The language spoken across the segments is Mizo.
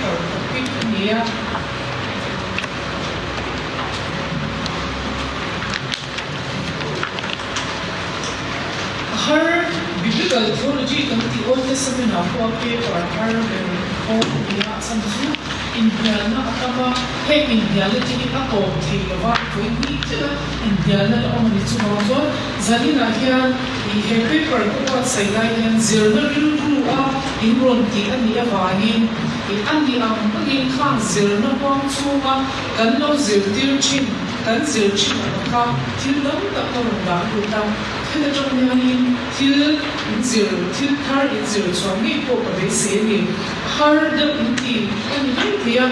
paper topic a ni a. Har Biblical Theology kan tih Old Testament ah pawh a paper har ber pawh a ni a, a chhan chu inhnialna a tam a, heng inhnialna te hi a tawp thei lo va, vawi hnih thleng a inhnialna la awm a ni. Chuvang chuan zaninah hian ih he paper ka buatsaih lai hian zirna rilru a in rawn tih a nih avangin ih a nih ang angin khang zirna huang chhunga kan lo zirtir thin Kan zir thin ang kha thil dang tak ka rawn dah lut a, thil atang hianin thil in zir, thil thar in zir chhuah ngei pawh ka beisei a ni. A har deuh in ti a ni mai thei a,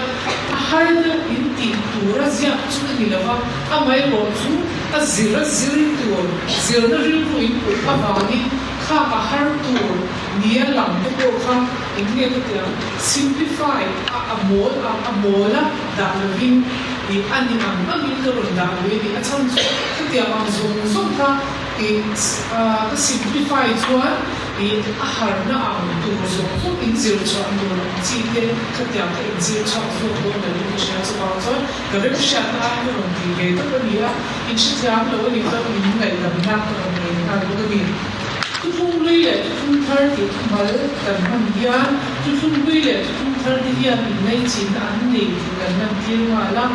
a har deuh in tih tura ziak chu ka ni lo va, amaherawh chu a zir a zir tur, zirna rilru in put avangin kha a har tur nia lang te pawh kha eng nge ka ti ang, simplify a a mawl a, a mawl a dah lovin. Ih a ni ang angin ka rawn dah lui a ni. A chhan chu khatiang ang zawng zawng kha ih ka simplify chuan ih a harna ang tur zawng zawng inzir chhuah tur ang chi te khatiang kha inzir chhuak zawk dawn lo in ka hria. Chuvang chuan ka remhriatna aiin ka rawn tih ve tawp a ni a, inhrethiam lo a nih chuan min ngaihdamna ka rawn nei nghal bawk a ni. Thuthlung hlui leh thuthlung thar tih thumal kan hman hian thuthlung hlui leh thuthlung thar te hian inlaichinna an nei tih kan lantir nghal a,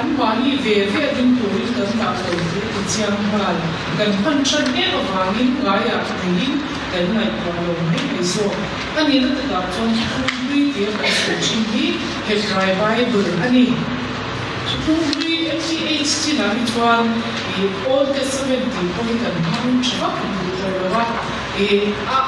anmahni ve ve a ding turin kan dah lo tih a ti chiang nghal. Kan hman than em avangin ngaiah neiin kan ngaihtuah lo mai mai zawk. A nihna takah chuan thuthlung hlui tia kan sawi thin hi Hebrai Bible a ni. Thuthlung hlui MTH chinah hi chuan ih Old Testament tih pawh hi kan hmang tha vak duh tawh lo a, ih a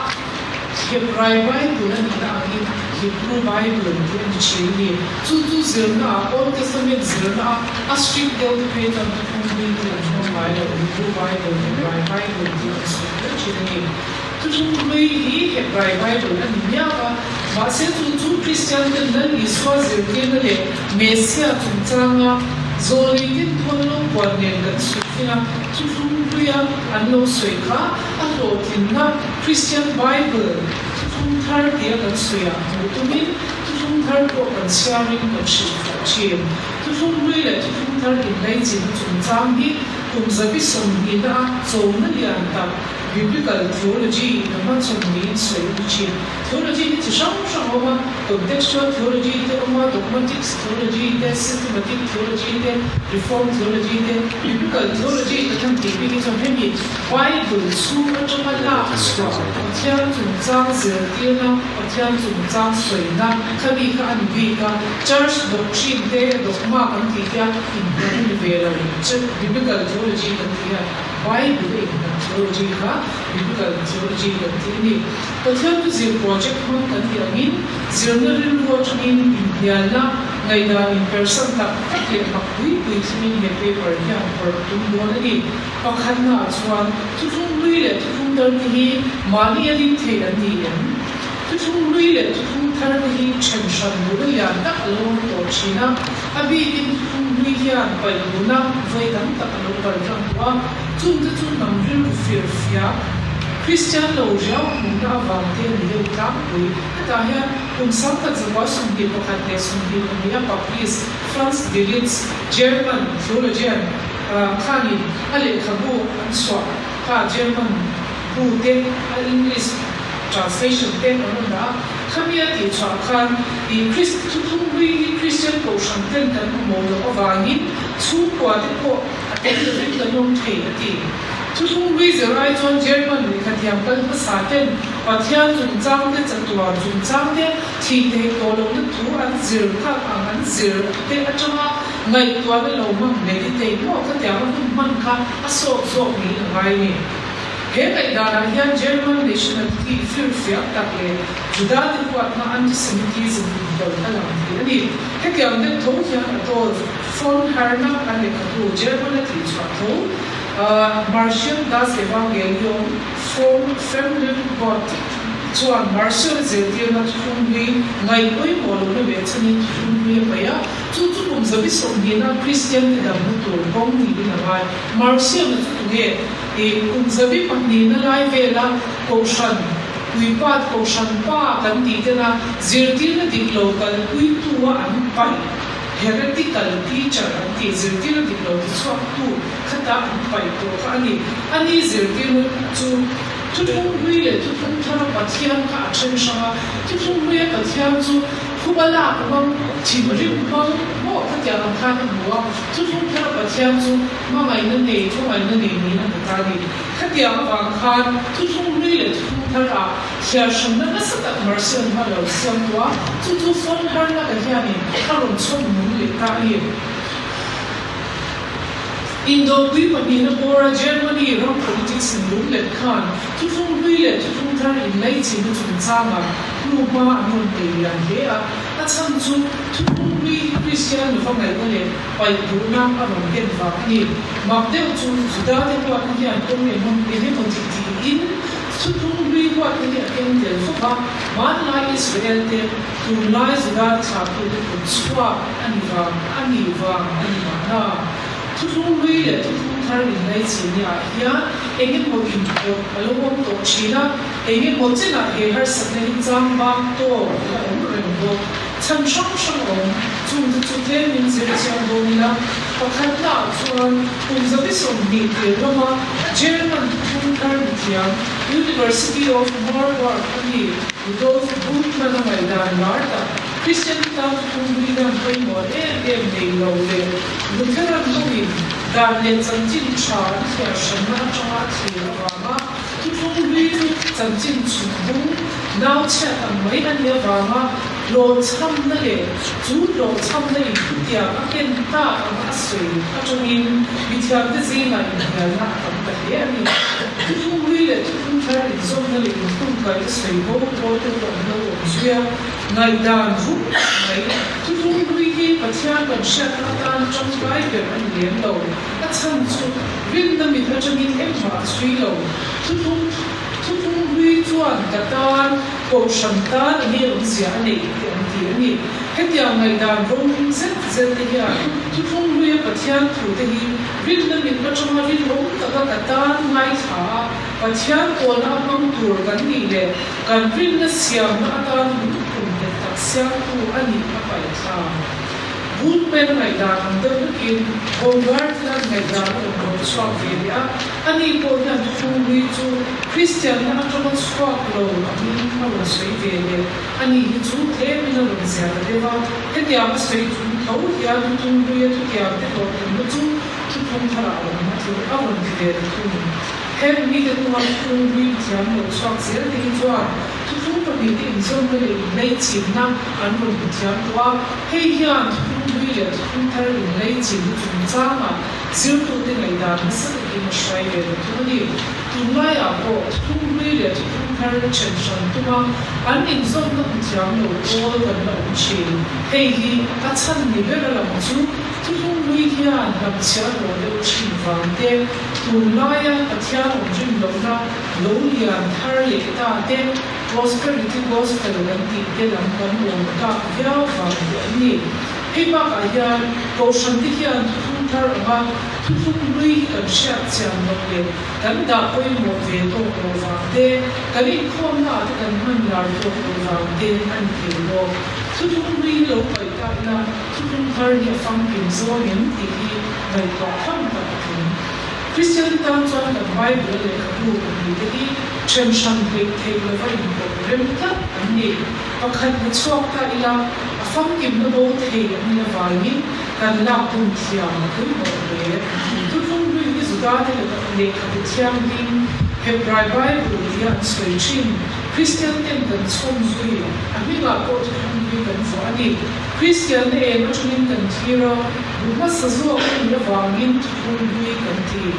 Hebrai Bible a nihna angin Hebrew Bible tih a ni thin a ni. Chu chu zirna ah Old Testament zirna a a strict deuh te phei chuan thuthlung hlui tih an hmang ngai lo, Hebrew Bible, Hebrai Bible tih an sawi kher thin a ni. Thuthlung hlui hi Hebrai Bible a ni miau a, mahse chu chu Kristian ten Lal Isua zirtirna leh Messia chungchanga zawlei tin thawn lo puan nen kan suih thin a, thuthlung hluia an lo sawi kha a hlawhtlinna Kristian Bible thuthlung thar tia kan sawiah hmuh tumin thuthlung thar pawh kan chhiarin kan hrilhfiah thin. Thuthlung hlui leh thuthlung thar inlaichinna chungchang hi kum zabi 20 a chona lian tak Biblical theology na hmachhawn niin sawi a ni thin. Theology hi chi hrang hrang a awm a, contextual theology te awm a, dogmatics theology te, systematic theology te, reform theology te. Biblical theology kan han tih bik hi chuan hemi Bible chhung atanga lak chhuah Pathian chungchang zirtirna, Pathian chungchang sawina khami kha a ni bik a, church doctrine te, dogma kan tih te a inhman a ni ve lo. Biblical theology kan tih hian. Bible a inhman theology kha Biblical theology kan tih a ni. Pathian chu zir project hmang kan tih angin zirna rilru atangin inhnialna, ngaihdan inpersan tak tak leh mak pui pui thlengin he paper hian phawrh tum dawn a ni. Pakhatnaah chuan thuthlung hlui leh thuthlung thar te hi mahni a ding thei an ni em? Thuthlung hlui leh thuthlung thar te hi then hran duhna lian tak a lo awm tawh thin a. A bikin thuthlung hlui hian paih duhna vawi tam tak a lo kal tlang tawh a, chungte chu hnam rilru fir fiah, Kristian lo riau hmuhna avang te a ni deuh tlangpui. Hetah hian kum 1921 leh 22 a publish Franz Delitzsch, German theologian, khanin a lehkhabu an chhuah kha German bu te a English translation te an rawn dah a, khami a tih chhuah khan ih Krist thuthlung hlui hi Kristian kohhran ten kan hmawh loh avangin chhungkua te pawh a tel lovin kan awm thei a ti. Thuthlung hlui zir ai chuan German lehkhathiam kal hmasa ten Pathian chungchang te chatuan chungchang te thih theih tawh lohna thu an zir khak ang an zir te atanga ngaihtuahna lo hmang meditate maw khatiang a hun hman kha a sawt zawk niin a ngai a ni. He ngaihdanah hian German nationality firfiak tak leh Judate huatna anti-Semitism inhlawlh a lang thei a ni. Hetiang deuh tho hian Adolf von Harnack a lehkhabu German a tihchhuah tho Marcion das Evangelium vom Fremden Gott chuan Marcion a zirtirna thuthlung hlui ngaih pawimawh lohna behchhanin thuthlung hlui a paih a, chu chu kum 120-a Kristiante damna tur kawng niin a ngai. Marcion-a chu tunge? I kum 200 lai vela Kohhran Puipa Kohhran Pa kan tih tena zirtirna dik lo kalpuitu a an paih, heretical teacher an tih zirtirna dik lo tichhuaktu khata an paih tawh kha a ni. Ani zirtirna chu Thuthlung Hlui leh Thuthlung Thara Pathian kha a then hrang a, Thuthlung Hluia Pathian chu Phuba lak hmang, thinrim hmang maw khatiang ang khan a hmu a, Thuthlung Thara Pathian chu hmangaihna nei, khawngaihna nei niin a hmu ta a ni. Khatiang avang khan Thuthlung Hlui leh Thuthlung Thar ah thliar hranna nasa tak Marcion hma lo siam tawh a, chu chu Von Harnack-a hianin a rawn chhawm nung leh ta a ni. Indopui pahnihna bawra Germany ram politics in lung let khan Thuthlung Hlui leh Thuthlung Thar inlaichinna chungchangah hnuhma an rawn nei lian hle a, a chhan chu Thuthlung Hlui hi Kristian lova ngaihna leh paih duhna a rawn ken vang a ni. Mak deuh chu Judate huatna hian kawng engemaw engemaw ti tiin Thuthlung Hlui huatna hi a keng tel fawk a, hmanlai Israel te tunlai Judate thlahtute kut chhuak a ni vang a ni vang a ni mahna. Thuthlung Hlui leh Thuthlung Thar inlaichinniah hian engemaw inpawh a lo awm tawh thin a, engemaw chenah he harsatna hi chang bak tawk a la awm reng bawk. Chhan hrang hrang a awm, chungte chu tlemin zir chiang dawn ila, pakhatnaah chuan kum 120 tir lama German Thuthlung Thar mithiam University of Marburg a mi Rudolf Bultmann-a ngaihdan lar tak Kristian tan Thuthlung Hlui hian pawimawh em em nei lo leh Lutheran hoin dan leh chanchin tha an thliar hranna atanga a thlir avanga Thuthlung Hlui chu chanchin chhunhung nau chhiat ang mai a nih avanga hlawhchhamna leh chu hlawhchhamna in thutiang a ken tak anga a sawi atangin mithiamte zingah inhnialna a tam ta hle a ni. Thuthlung Hlui leh Thuthlung Thar inzawmna leh inkhungkaihna sawi bo pawlte pawh an lo awm zui a. Ngaihdan vum tak mai, Thuthlung Hlui hi Pathian kan hriatna atan tangkai ber a ni lem lo. A chhan chu rinna mit atangin engmah a chhui lo. Thuthlung Thuthlung Hlui chuan ka tan, Kohhran tan enge awmzia a neih tih an ti a ni. Hetiang ngaihdan rohim zet zet te hian Thuthlung Hluia Pathian thute hi rinna mit atanga rinawm taka ka tan ngaithla a, Pathian pawlna a hmang tur kan nih leh kan rinna siamna atan lungphun nghet tak siamtu a nih a paih thla. Bulpen ngaihdan ang deuh takin Baumgarten-a ngaihdan a rawn rawn chhuak ve leh a, ani pawh hian Thuthlung Hlui chu Kristianna atanga chhuak lo angin a rawn sawi ve leh. Ani hi chu tlemin a rawn ziah ta deuh a, hetiang a sawi chung tho hian Thuthlung Hluia thutiang te hlawhtlinna chu Thuthlung Tharah a awm a tih a rawn ti ve ta thung. Heng mite hnunga Thuthlung Hlui thiam lo chhuak zel te hi chuan Thuthlung pahnihte inzawmna leh inleichhinna an rawn hmu thiam tawh a, hei hian Thuthlung Hlui leh Thuthlung Thar inleichhinna chungchangah zirtute ngaihdan nasa takin a hruai ve ta thung a ni. Tunlaiah pawh Thuthlung Hlui leh Thuthlung Thar then hran tuma an inzawmna hmu thiam lo pawl kan la awm thin. Hei hi a chhan ni ber a lang chu Thuthlung Hlui hian hlamchhiah hlawh deuh thin vang te, Tunlaia Pathian awm rin lohna lo lian thar leh ta te, Prosperity Gospel kan tih te lam kan awm tak viau vang te an ni. Hei bakah hian Kohhran te hian thuthlung thar anga thuthlung hlui hi kan hriat chian loh leh kan dah pawimawh ve tawk loh vang te, kan inkhawmna ah te kan hman lar tawk loh vang te a ni thei bawk. Thuthlung hlui hi lo paih ta ila thuthlung thar hi a famkim zawn em tih hi ngaihtuah tham tak a tling. Kristian tan chuan kan Bible a lehkhabu pahnihte hi then hran hleih theih lova inpawh rem tlat an ni. Pakhat hmu chhuak ta ila a famkimna bo thei an nih avangin kan lak bum thiam a pawimawh hle. Thuthlung hlui hi Judate lehkhabu thianghlim, Hebrai Bible tia an sawi thin, Kristian ten kan chhawm zui, a hmingah pawh thuthlung hlui kan vuah a ni. Kristian na eng atangin kan thlir a, bu hmasa zawk a nih avangin thuthlung hlui kan ti.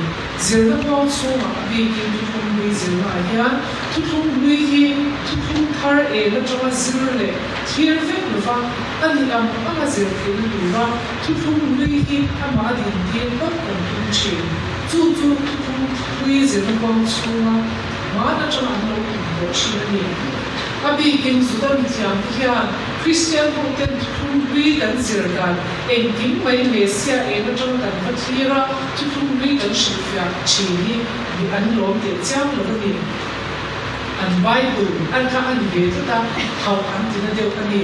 Zirna huang chhungah a bikin thuthlung hlui zirna ah hian thuthlung hlui hi thuthlung thar eng atanga zir leh thlir vek lova a nih ang anga zir theihna tura thuthlung hlui hi amah a dintir phawt kan tum thin. Chu chu thuthlung hlui zirna huang chhunga hman atanga an lo tum tawh thin a ni. A bikin Juda mithiamte hian Kristian hoten thuthlung hlui kan zir dan engkim mai Messiah eng atang kan va thlir a, thuthlung hlui kan hrilhfiah thin hi mi an lawm teh chiang lo a ni. an Bible an kha a ni ve tlat a, hauh an ti na deuh a ni.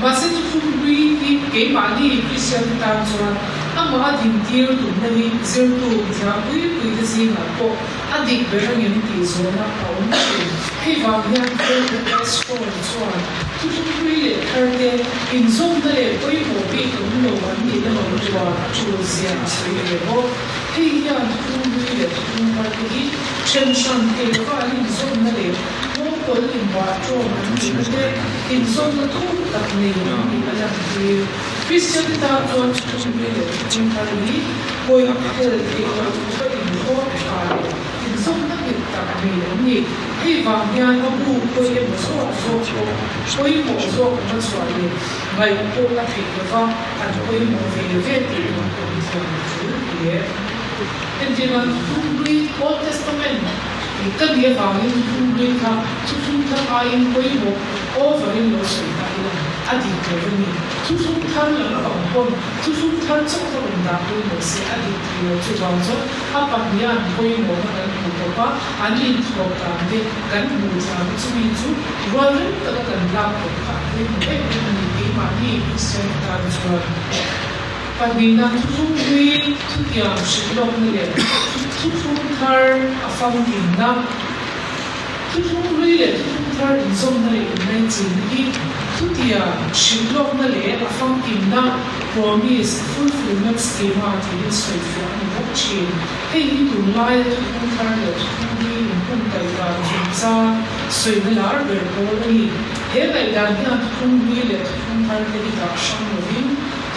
Mahse thuthlung hlui hi keimahni Kristian te tan chuan amah a dintir tumna hi zirtu mithiam pui pui te zingah pawh a dik ber angem tih zawhna a awm thin. Hei vang hian David S. Horn chuan thuthlung hlui leh thar te inzawmna leh pawimawh bik awm lo an nihna lo chuan a tul zia a sawi ve bawk. Hei hian thuthlung hlui leh thuthlung thar te hi then hran thei lova an inzawmna leh Kawngkawl inbah ṭawm an nihna te inzawmna thuk tak nei an nih a lantir. Kristian te tan chuan thuthlung hlui leh thuthlung thar hi pawi phel theih loh khawpa inkhawm ṭha leh inzawmna nghet tak nei an ni. Hei vang hian a bu pawi emaw zawk zawk pawh pawimawh zawk anga chhuah leh ngaih pawh a theih lova an pawimawh ve ve tih lam pawh hi thiam a ṭul hle. Entirnan thuthlung hlui, Old Testament, Ka nih avangin thuthlung hlui kha thuthlung thar aiin pawimawh over-in lo sawi ta ila a dik lo a ni. Thuthlung thar lam pang pawn thuthlung thar chauh kha rawn dah pawimawh se a dik thei lo. Chuvang chuan a pahniha an pawimawhna kan hmuh tawp a, an inthlawp dan te kan hmuh thiam a, chumi chu rual rem taka kan lak tawp kha a pawimawh em em a ni keimahni Kristian tan chuan. Pahnihna thuthlung hlui thutiang hrilhlawkna leh thuthlung thar a famkimna. Thuthlung hlui leh thuthlung thar inzawmna leh inlaichinna hi thutiang hrilhlawkna leh a famkimna, promise fulfillment schema, tiin sawifiah a ni bawk thin. Hei hi tunlaia thuthlung thar leh thuthlung hlui inhuntaih dan chungchang sawina lar ber pawl a ni. He ngaihdan hian thuthlung hlui leh thuthlung thar te hi dah hrang lovin,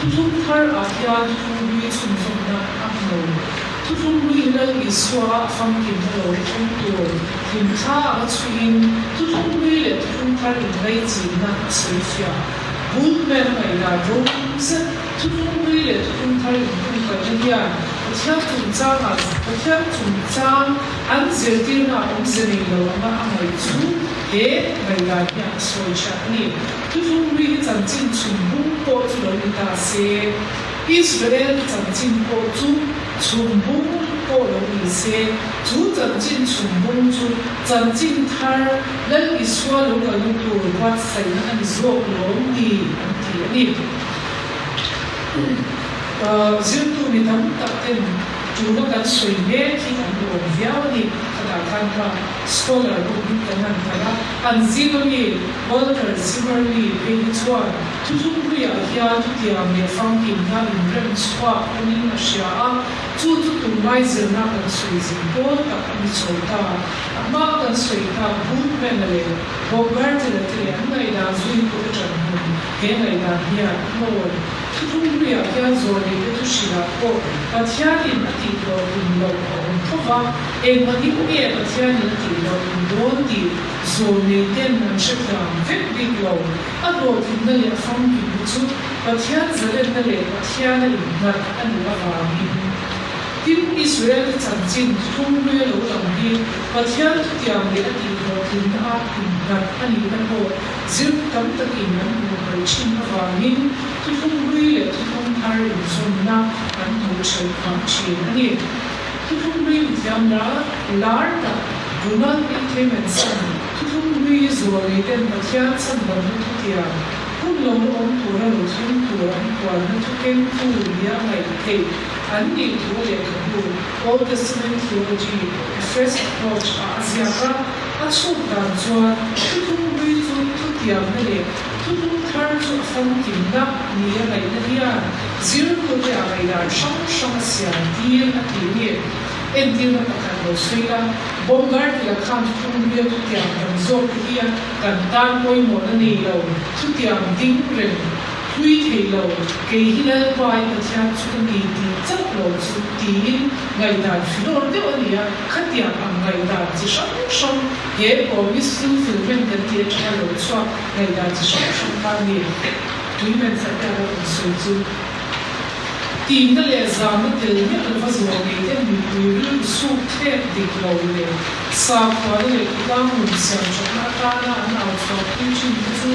Thuthlung thar ah hian thuthlung hlui chhunzawmna a hmu. Thuthlung hlui Lal Isua a famkimna lo thleng tur hlimthla a chhuiin thuthlung hlui leh thuthlung thar inlaichinna a sawi fiah. Bultmann a ngaihdan ropui zet thuthlung hlui leh thuthlung thar inhungkaihna hian Pathian chungchangah Pathian chungchang an zirtirna awmze nei lo anga a ngaih chu he ngaihdan hian a sawi chhiat a ni. Thuthlung hlui hi chanchin chhum bung pawh chu lo ni ta se, Israel te chanchin pawh chu chhum bung pawh lo ni se, chu chanchin chhum bung chu chanchin thar Lal Isua lo kalna tur buatsaihna a ni zawk lawm ni an ti a ni. Zirtu mi tam tak ten tuna kan sawi mek hi an lawm viau a ni. Khatah khan kha scholar ho hi kan han kal a, an zing ami Walter Zimmerli phei hi chuan thuthlung hluiah hian thutiang leh famkimna inrem chhuak awmin a hria a, chu chu tunlai zirna kan sawi zin pawl tak a ni chho ta. A hma kan sawi tak Bultmann-a leh Baumgarten-a te leh an ngaihdan zui pawh ṭan hmun he ngaihdan hian a hnawl. Thuthlung hluiah hian zawlneite thu hrilhah pawh Pathianin a tih hlawhtlin loh a awm tho va, engmahni nge Pathianin a tih hlawhtlin dawn tih Zawlneiten an hrethiam vek bik lo. A hlawhtlinna leh a famkimna chu Pathian zalenna leh Pathiana innghat a nih avangin. Tin, Israel-te chanchin thuthlung hlui a lo lang hi Pathian thutiang leh a tih hlawhtlinna a innghat a nihna pawh zir tam takin an hmuh hmaih thin avangin thuthlung hlui leh thuthlung thar inzawmna an hmuh ṭhelh phah ṭhin a ni. Thuthlung hlui mithiam lar tak Ronald A. Clemenson, Thuthlung hlui zualei ten Pathian chhandamna thutiang, hun lo la awm tura lo thleng tur an puanna thu kengtu nia ngaih theih an nih thu a lehkhabu Old Testament Theology, A Fresh Approach ah a ziak a. A chhuk dan chuan thuthlung hlui chu thutiangna leh thuthlung thar chu a famkimna nia ngaihna hian zirtute ah ngaihdan hrang hrang a siam tir a ti a ni. Entirna pakhat lo sawi la, Baumgartel-a khan thuthlung bial thutiang tam zawk te hian kan tan pawimawhna nei lo, thutiang ding reng hlui thei lo, kei hi Lalpa i Pathian chu ka ni tih chauh lo chu tiin ngaihdan filawr deuh a ni a, khatiang ang ngaihdan chi hrang hrang he promise fulfillment kan tih atanga lo chhuak ngaihdan chi hrang hrang kha a ni. Tuimen Satyaga rawn sawi chu. Timna leh zamna tel miah lova zual nei ten mipui rilru suk thlek dik lo leh sakhuana leh khawtlang nun siam thatna atana an au chhuah pui thin te chu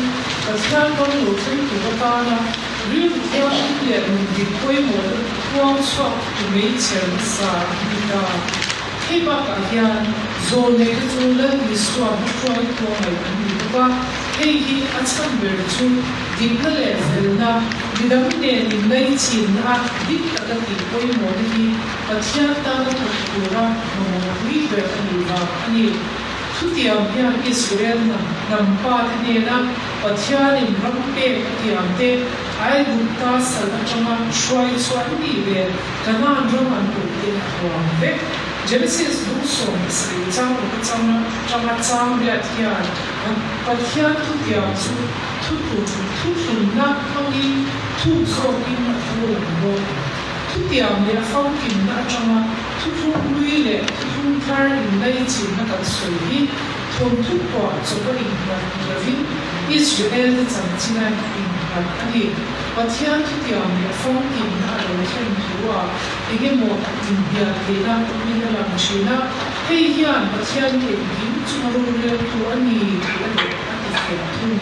Pathian ram lo thleng tur atana rilru thianghlim leh nun dik pawimawhna puang chhuak tu meichher hmasa an ni ta. Hei bakah hian. Zawlneite chu Lal Isua hmahruaitu a ngaih an ni bawk a, hei hi a chhan ber chu dikna leh felna, midang nen inlaichinna a dik taka tih pawimawhna hi Pathian tana thawk tura mamawh pui ber a nih vang a ni. Thutiam hian Israel hnam pa te hnena Pathianin ram pek a tiam te, Aigupta sal atanga hruai chhuah nih leh Kanaan ram an awm te a huam vek. Genesis bung 17 chang ruk atanga tanga chang riat hian Pathian thutiam chu thuthlunna hmangin thuk zawkin a thu lang bawk. Thutiam leh famkimna atanga thuthlung hlui leh thuthlung thar inlaichinna kan sawi hi thawnthu phuah chawpa innghat ni lovin Israel-te chanchina innghat a ni. Pathian thutiam leh famkimna a lo thlen thu-ah engemaw inhnial theihna awmin a lang thin a, hei hian Pathian engkim chunga roreltu a ni tih a rawh a ti fiah thung.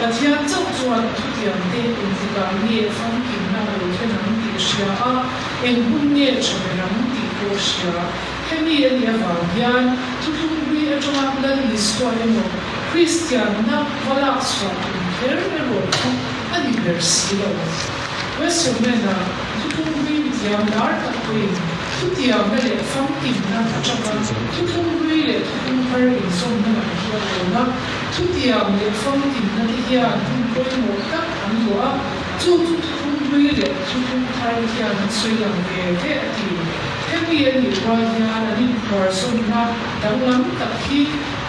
Pathian chauh chuan a thutiamte engtikah nge famkimna a lo thlen ang tih a hria a, eng hun nge tha ber ang tih pawh a hria. Hemi a nih avang hian thuthlung hlui atanga Lal Isua emaw Kristianna va lak chhuah tum kher erawh chu a ni ber si lo. Westerman-a thuthlung hlui mithiam lar tak pawhin thutiamna leh famkimna atanga thuthlung hlui leh thuthlung thar inzawmna lam hi a rawn a. Thutiam leh famkimna te hian hun pawimawh tak an luah a, chu chu thuthlung hlui leh thuthlung thar hian an sawi lang ve ve a ti. Hemi a nih rual hian an inphuarzawnna danglam tak hi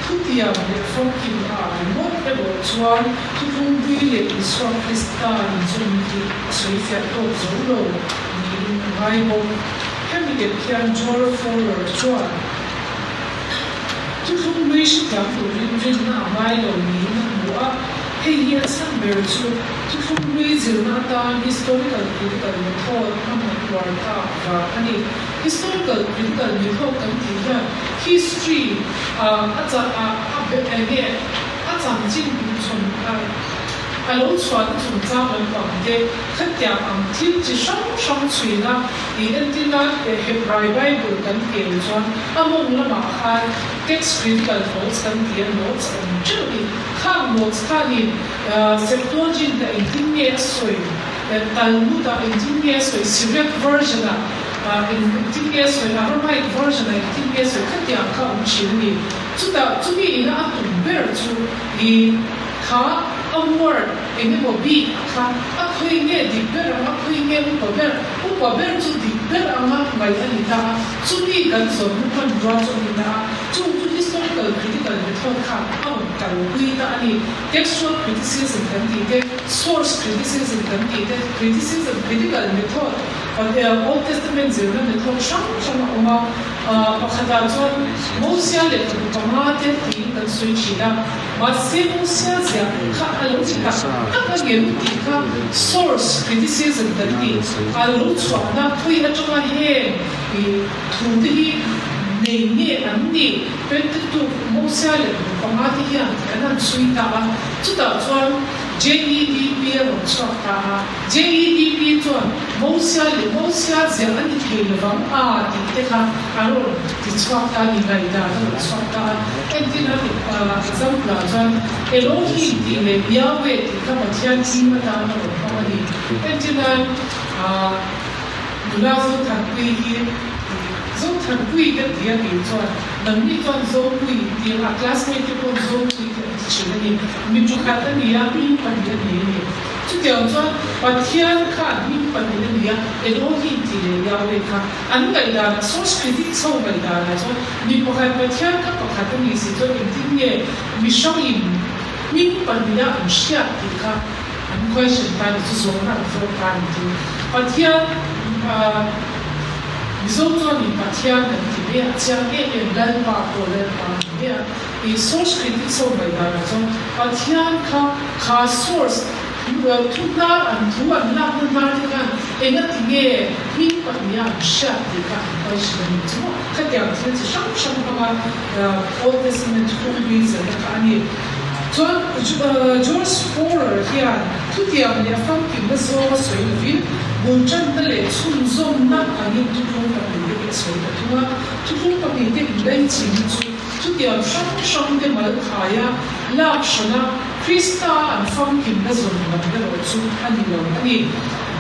thutiam leh famkim ah ringawt erawh chuan thuthlung hlui leh Isua Krista inzawmna hi a sawi fiah tawk zo lo niin a ngai bawk. Hemi ep hian Joel Fuller chuan. Thuthlung hlui hrethiam turin rinna a ngai lo niin a hmu a, hei hi a chhan ber chu thuthlung hlui zirna atan historical critical method a hman uar tak vang a ni. Historical critical method kan tih hian history a chah a eng nge a chanchin hmuhchhawn a a lo chhuahna chungchang lampang te khatiang ang thil chi hrang hrang chhuina tih entir nan Hebrai Bible kan kel chuan A mawng lamah khan text critical notes kan ti a, notes a awm teuh a ni. Khang notes khanin Septuagint ah engtin nge a sawi, Talmud ah engtin nge a sawi, Syriac version ah engtin nge a sawi, Aramaic version ah engtin nge a sawi khatiang kha a awm thin a ni. Chutah chumi ina a tum ber chu i kha a word eng emaw bik a kha a khawi nge dik ber ang, a khawi nge upa ber, upa ber chu dik ber anga ngaih a ni ta a. Chumi kan zawmna hmanrua chu a ni ta a, chung chu historical critical method kha a rawn kalpui ta a ni. Textual criticism kan tih te, source criticism kan tih te, criticism, critical method, Old Testament zirna method hrang hrang a awm a. Pakhatah chuan Mosia lehkhabu panga te tiin kan sawi thin a, mahse Mosia ziah kha a lo ti tak tak a ngem tih kha source criticism kan tih a lo chhuahna khawi atanga heng I thute hi nei nge an nih? Pentateuch, Mosia leh kum panga te hian an han chhui ta a, chutah chuan JEDP a rawn chhuak ta a. JEDP chuan Mosia leh Mosia ziah a ni thei lovang a tih te kha a rawn ti chhuak ta a ni, ngaihdan a rawn chhuak ta a. Entir a example ah chuan Elohim tih leh Yahweh tih kha Pathian hming atan a rawn hmang a ni. Entir nan Nula Zothanpui hi Zothanpui ka ti a tih chuan nangni chuan Zopui tih a classmate te paw'n Zopui te an ti thin a ni. Mi pakhat a ni a, hming pahnih a ni a ni. Chutiang chuan Pathian khan hming pahnih a ni a, Elohim tih leh Yahweh kha an ngaihdanah source critic chho ngaihdanah chuan mi pakhat Pathian kha pakhat a nih si chuan engtin nge mihrangin hming pahniha an hriat tih kha An question ta ni chu zawhna an zawt ta ni chu Pathian Mizo chuanin Pathian kan ti mai a, a chiang em em Lalpa pawh Lalpa a ni mai a. I source critics ho ngaihdanah chuan Pathian kha kha source thu hnar an thu an lakna hnar te khan engati nge hming pahniha an hriat tih kha an question a ni chu maw. Khatiang thil chi hrang hrang hmanga Old Testament thuthlung hlui zirna kha a ni. Chuan George Forer hian thutiang leh a famkimna zawnga sawi lovin bultanna leh chhunzawmna angin thuthlung pahnihte hi a sawi ta thung a. Thuthlung pahnihte inlaichinna chu. Thutiam hrang hrang te mal khai a, lak hran a, Krista an famkimna zawn lam erawh chu a ni lo a ni.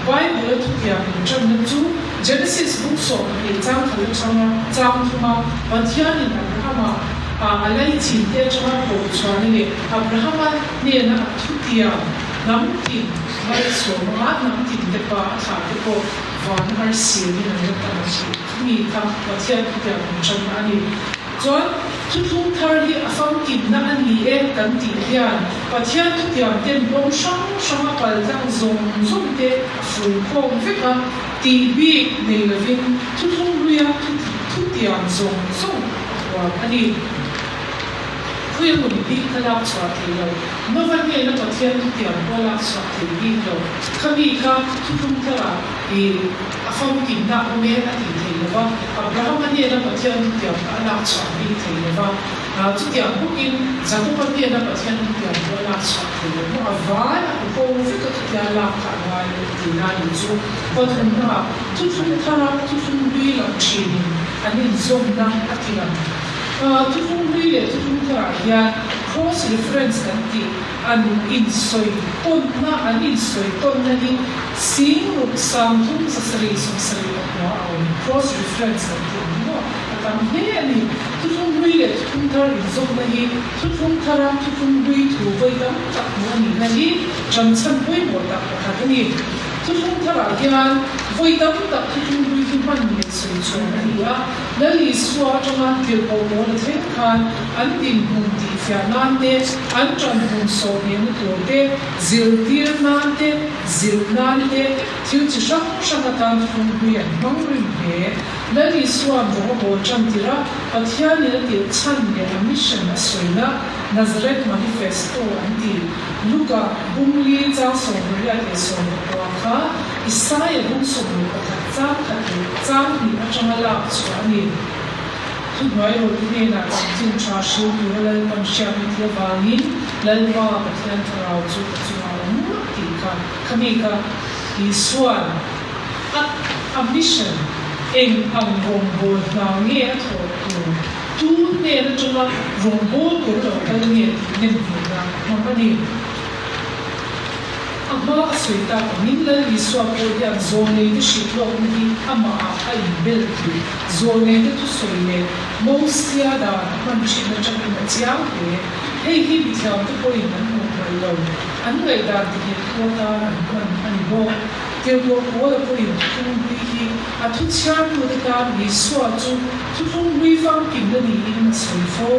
Bible-a thutiam inṭanna chu Genesis bung 12 chang khat aṭanga chang thuma Pathianin Abrahama a a laichin te aṭanga koh chhuahna leh Abrahama hnena a thutiam hnam tin malsawma hnam tin te pa a thlah te pawh van arsiamin an la tam a tih mi kha Pathian thutiam inṭanna a ni. Chuan thuthlung thar hi a famkimna a ni e kan tih hian Pathian thutiam ten kawng hrang hrang a pal tlang zawng zawng te a ful khawm vek a, tih bik nei lovin thuthlung hluia thutiam zawng zawng a huam a ni. Khawi hmun bik kha lak chhuah thei lo, Nova hnena Pathian thutiam pawh lak chhuah thei bik lo, khami kha thuthlung tharah i a famkimna a awm e a tih thei lo va, Abrahama hnena Pathian thutiam kha a lak chhuah bik thei lo va, chutiang bawkin Jakoba hnena Pathian thutiam pawh a lak chhuah thei lo maw, a vai a huho vek a chutia lak kha a ngai lo tihna a nih chu. Pathumnaah thuthlung thara thuthlung hlui lang thinin an inzawmna a ti lang. Thuthlung hlui leh thuthlung tharah hian cross reference kan tih an insawi tawnna an insawi tawnna hi 60 3 7 75 a awm. Cross reference kan tih ang hi maw a tam hle a ni. Thuthlung hlui leh thuthlung thar inzawmna hi thuthlung thara thuthlung hlui thu vawi tam tak hmuh a nihna hi ṭanchhan pawimawh tak pakhat a ni. Thuthlung tharah hian vawi tam tak thuthlung hlui hi hman leh sawi chhuan a ni a. Lal Isua atanga tirhkoh pawl a thleng khan an dinhmun tihfiah nan te, an ṭanhmun sawhhehna tur te, zirtir nan te, zilh nan te, thil chi hrang hrang atan thuthlung hlui an hmang rim hle. Lal Isua'n rawng a bawl ṭan tirh a, Pathianin a tirh chhan leh a mission a sawina Nazareth Manifesto an ti. Luka bungli chang 88 19 kha Isaia bung 11 chang khat leh chang hnih atanga lak chhuah a ni. Thuhnuai rawhte hnenah chanchin tha hriu tura Lalpan hriatna thil avangin Lalpa Pathian Thlarau chu ka chungah a awm a tih kha khami kha Isua'n a a mission eng ang rawngbâwl hna nge a thawh tur, tu hnen atanga rawngbâwl tur a lo kal nge tih nem hmuhna hmang a ni. A hma a sawi tak angin Lal Isua pawh hian zawlneite hrilhlawkna hi amahah a inbel tih zawlneite thusawi leh Mosia dan a hman thin atangin a chiang hle. Hei hi mithiamte pawhin an hmuh hmaih lo, an ngaihdan tihnghettu atan an hman a ni bawk. Tirhkoh Paula pawhin thuthlung hlui hi a thuchhiartute tan Isua chu thuthlung hlui famkimna niin a sawi fo.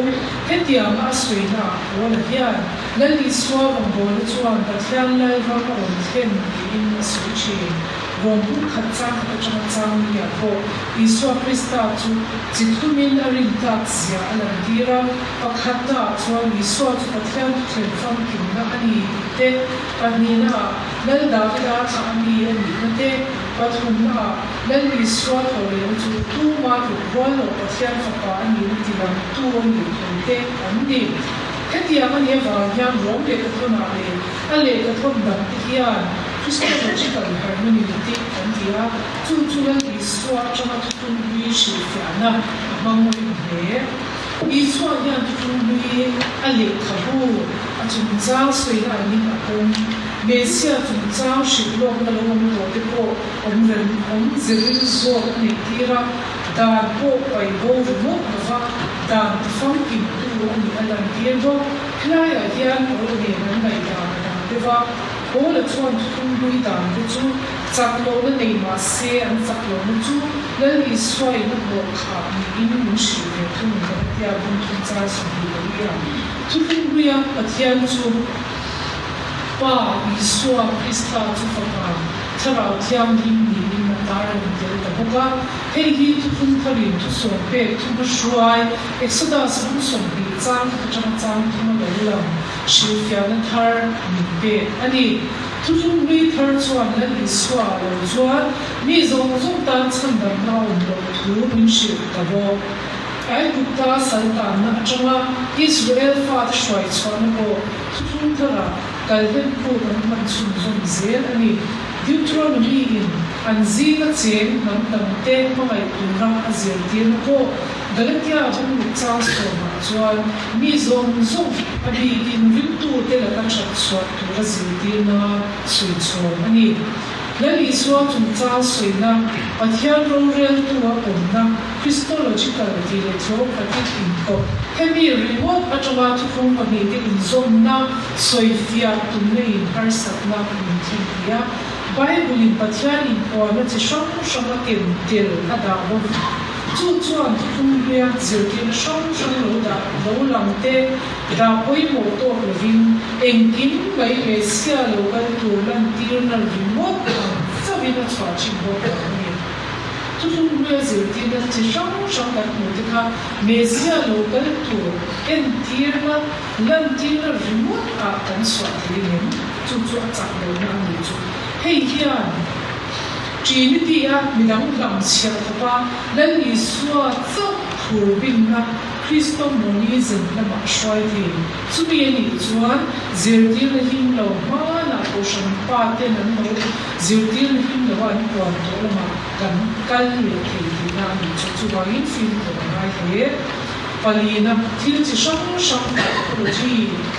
Hetianga a sawinaah Paula hian Lal Isua rawngbawlna chuan Pathian Lal ram a rawn thlen tiin a sawi thin. Rawng bung khat chang khat atanga chang nia pawh Isua Krista chu chi thumin a rin tlak zia a lantir a. Pakhatnaah chuan Isua chu Pathian thuthleng famkimna a ni tih te, pahnihnaah Lal Davida thlah a mi a nihna te, pathumnaah Lal Isua thawhlehna chu tuma tluk rual loh Pathian fapa a nihna tilangtu a nih thu te an ni. Hetiang a nih avang hian Rom lehkhathawnah leh a lehkhathawn dangte hian Christological hermeneutic an ti a, chu chu Lal Isua atanga thuthlung hlui hrilhfiahna a hmang rim hle. Isua hian thuthlung hlui a lehkhabu a chungchang sawina angin a pawm. Messia chungchang hrilhlawkna lo awm tawh te pawh awm reng awm ziril zawk a neih tir a. Dan pawh pai bo ringawt lova dan tifamkimtu a nih a lantir bawk. Helaiah hian Paula nen an ngaihdan a dang deuh a, Paula chuan thuthlung hlui dan te chu chak lohna nei mah se an chak lohna chu Lal Isuain a hlawh khah niin min hrilh ve thung Galatia bung thum char 24 ah. Thuthlung hluia Pathian chu Pa, Isua Krista chu Fapa, Thlarau Thianghlim niin a tar a ni tel ta bawk a. Hei hi thuthlung tharin thusawm pek thuma hruai, Exodus bung 20 chang khat atanga chang thuma lo lang hrilhfiahna thar min pek a ni. Thuthlung hlui thar chuan Lal Isua lo chuan mi zawng zawng tan chhandamna a awm loh thu min hrilh ta bawk. Aigupta saltanna atanga Israel fate hruai chhuahna pawh thuthlung tharah Kalhen puk an hman chhunzawm zel a ni. Deuteronomy in an zinga cheng hnam dangte hmangaih tura a zirtirna pawh. Galatia bungruk chang sawmah chuan mi zawng zawng a bikin ringtute laka that chhuah tura zirtirna sawi chhawm a ni. Lal Isua chungchang sawina, Pathian roreltu a awmna, Christological tih leh theocratic inkawp, hemi ringawt atanga thuthlung pahnihte inzawmna sawifiah tumna in harsatna min thlen thei a. Bible-in Pathian inpuanna chi hrang hrang a ken tel a dah bawk. Chu chuan thuthlung hluia zirtirna hrang hrang lo dah lo lang te dah pawimawh tawk lovin engkim mai Messia lo kal tur lantirna ringawt ang chauhin a chhuah thin bawk vang a ni. Thuthlung hluia zirtirna chi hrang hrang kan hmuh te kha Messia lo kal tur entirna lantirna ringawt ah kan chhuah thei ang em? Chu chu a chak lohna a nih chu. Hei hian Trinity-a midang hlam chhiah khawpa Lal Isua chauh phur binna Christomonism lamah a hruai thei. Chumi a nih chuan zirtirna him lo hmanah Kohhran pa ten an lo zirtirna him lova an puan tawh lamah kan kal leh thei tihna a nih chu. Chuvangin fimkhur a ngai hle. Palina thil chi hrang hrang typology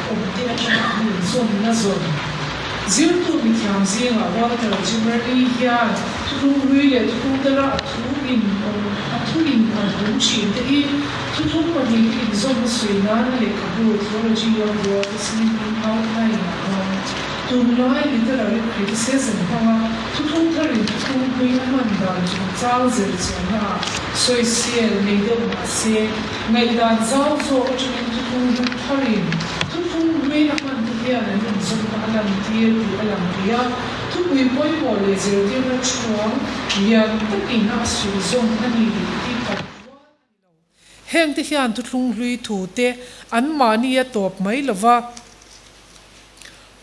awmte atanga an inzawmna zawn. Zirtu mithiam zingah Walter Zimmerli hian thuthlung hlui leh thuthlung dara a thu in awm a thu in an hum thin te hi thuthlung pahnihte inzawmna sawi nan a lehkhabu Theology of the Old Testament in Outline ah hmang. Tunlai literary criticism hmanga thuthlung tharin thuthlung hlui a hman dan chungchang zirchianna ah sawisel nei deuh mah se, ngaihdan zau zawk atangin thuthlung hlui tharin thuthlung hlui a hman te hian an inzawmna a lantir tih a lang thei a, thupui pawimawh leh zirtirna thuang lian takin a suihzawm a ni tih kan rual a ni lo. Hengte hian thuthlung hlui thute anmahni a tawp mai lova,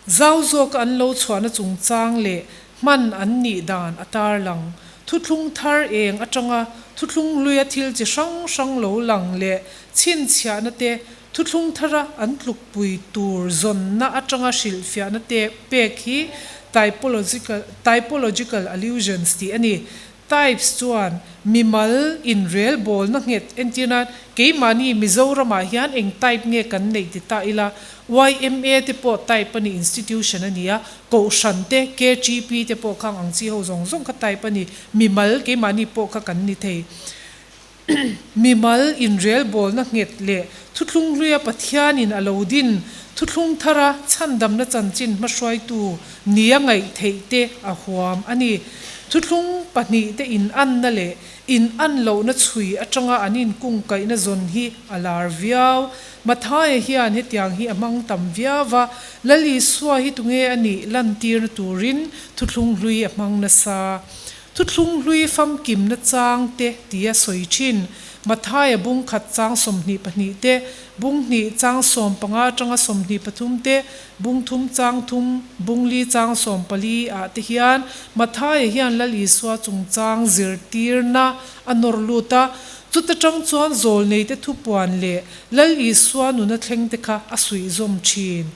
Zau zawka an lo chhuahna chungchang leh hman an nih dan a tarlang. Thuthlung thar eng atanga thuthlung hluia thil chi hrang hrang lo lang leh chhinchhiahna te, thuthlung thara an tlukpui tur zawnna atanga hrilhfiahna te pek hi typological typological allusions tih a ni. Types chuan mimal inrelbawlna nghet entir nan keimahni Mizoramah hian eng type nge kan neih ti ta ila, yma te pawh type a ni, institution a ni a, Kohhran te, KTP te pawh khang ang chi ho zawng zawng kha type a ni, mimal keimahni pawh kha kan ni thei. Mimal inrelbawlna nghet leh thuthlung hluia Pathianin a lo din thuthlung thara chhandamna chanchin hmahruaitu nia ngaih theih te a huam a ni. Thuthlung pahnihte inanna leh inan lohna chhui atanga an inkungkaihna zawn hi a lar viau. Mathaia hian hetiang hi a hmang tam viau va, Lal Isua hi tunge a nih lantirna turin thuthlung hlui a hmang nasa. Thuthlung hlui famkimna chang te tia sawi thin. Mathaia bung khat chang 22 te, bung hnih chang 15 atanga 23 te, bung thum chang thum, bung li chang 14 ah te hian Mathaia hian Lal Isua chungchang zirtirna a nawr lut a, chuta tang chuan zawlneite thupuan leh Lal Isua nuna thleng te kha a suihzawm thin.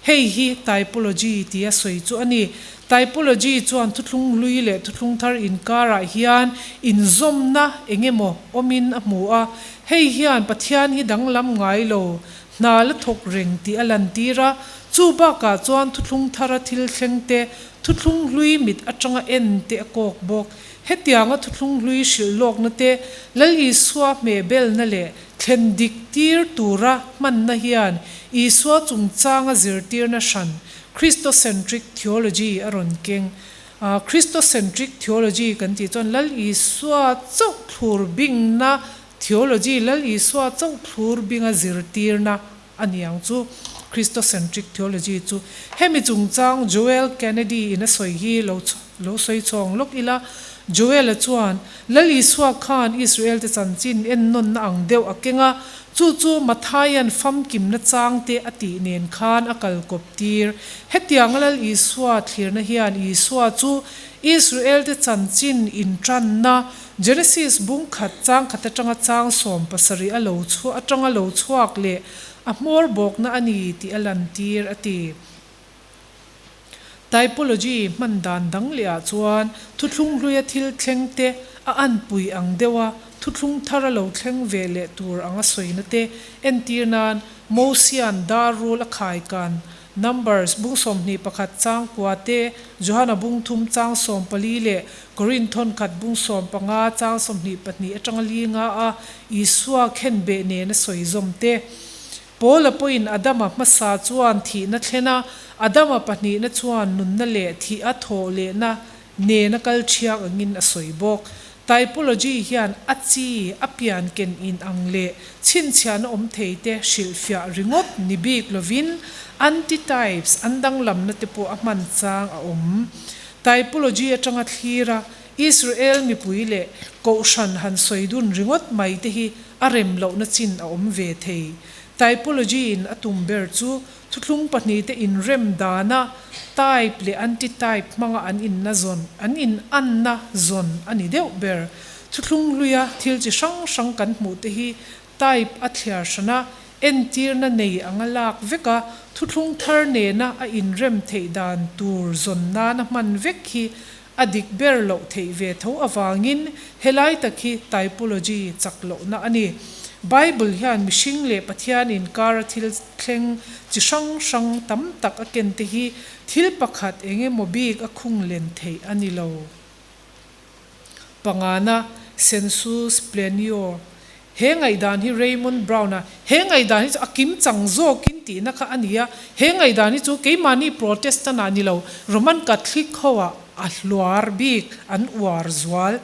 Hei hi typology tia sawi chu a ni. Typology chuan thuthlung hlui leh thuthlung thar inkarah hian inzawmna eng emaw awmin a hmu a, hei hian Pathian hi danglam ngai lo, hna la thawk reng tih a lantir a. Chu bakah chuan thuthlung thara thil thleng te, thuthlung hlui mit atanga en te a kawk bawk. Hetianga thuthlung hlui hrilh lawkna te, Lal Isua hmehbelna leh thlen dik tir tura hmanna hian Isua chungchanga zirtirna hran Christocentric theology a rawn keng. Christocentric theology kan tih chuan Lal Isua chauh thlur bingna theology, Lal Isua chauh thlur binga zirtirna a ni ang chu Christocentric theology chu. Hemi chungchang Joel Kennedy in a sawi hi lo lo sawi chhawng lawk ila, Joel-a chuan Lal Isua khan Israel te chanchin ennawnna ang deuh a keng a, Chu chu Mathaia'n famkimna changte a tih nen khan a kal kawp tir. Hetianga Lal Isua thlirna hian Isua chu Israelte chanchin intanna Genesis bung khat chang khat atanga chang 17 a lo atanga lo chhuak leh a hmawr bawkna a ni tih a lantir a ti. Typology hman dan dang leh ah chuan thuthlung hluia thil thleng te a anpui ang deuh a. Thuthlung thar a lo thleng ve leh tur anga sawina te, entir nan, Mosia'n dar rul a khaikan, Numbers bung 21 chang kua te, Johana bung thum chang 14 leh Korinth thawnkhat bung 15 chang 22 atanga li nga a Isua khenbeh nena sawi zawm te. Paula pawhin Adama hmasa chuan thihna thlen a, Adama pahnihna chuan nunna leh thih a thawh lehna nena kal thiak angin a sawi bawk. Typology hian a chi, a pian ken in ang leh chhinchhiahna awm thei te hrilhfiah ringawt ni bik lovin antitypes an danglamna te pawh a hman chang a awm. Typology atanga thlir a, Israel mipui leh Kohhran han sawi dun ringawt mai te hi a rem lohna chin a awm ve thei. Typology in a tum ber chu Thuthlung pahnihte inrem dana type leh anti-type hmanga an inna zawn, an inanna zawn a ni deuh ber. Thuthlung hluia thil chi hrang hrang kan hmuhte hi type a thliar hran a, entirna nei anga lak vek a, thuthlung thar nena a inrem theih dan tur zawn nana hman vek hi a dik ber loh theih ve tho avangin helai tak hi typology chak lohna a ni. Bible hian mihring leh Pathian inkara thil thleng chi hrang hrang tam tak a ken te hi thil pakhat eng emaw bik a khung len theih a ni lo. Pangana, Sensus Plenior, He ngaihdan hi Raymond Brown-a, he ngaihdan hi chu a kim chang zawkin tihna kha a ni a, he ngaihdan hi chu keimahni Protestant-ah ni lo, Roman Catholic ho-ah a hluar bik, an uar zual.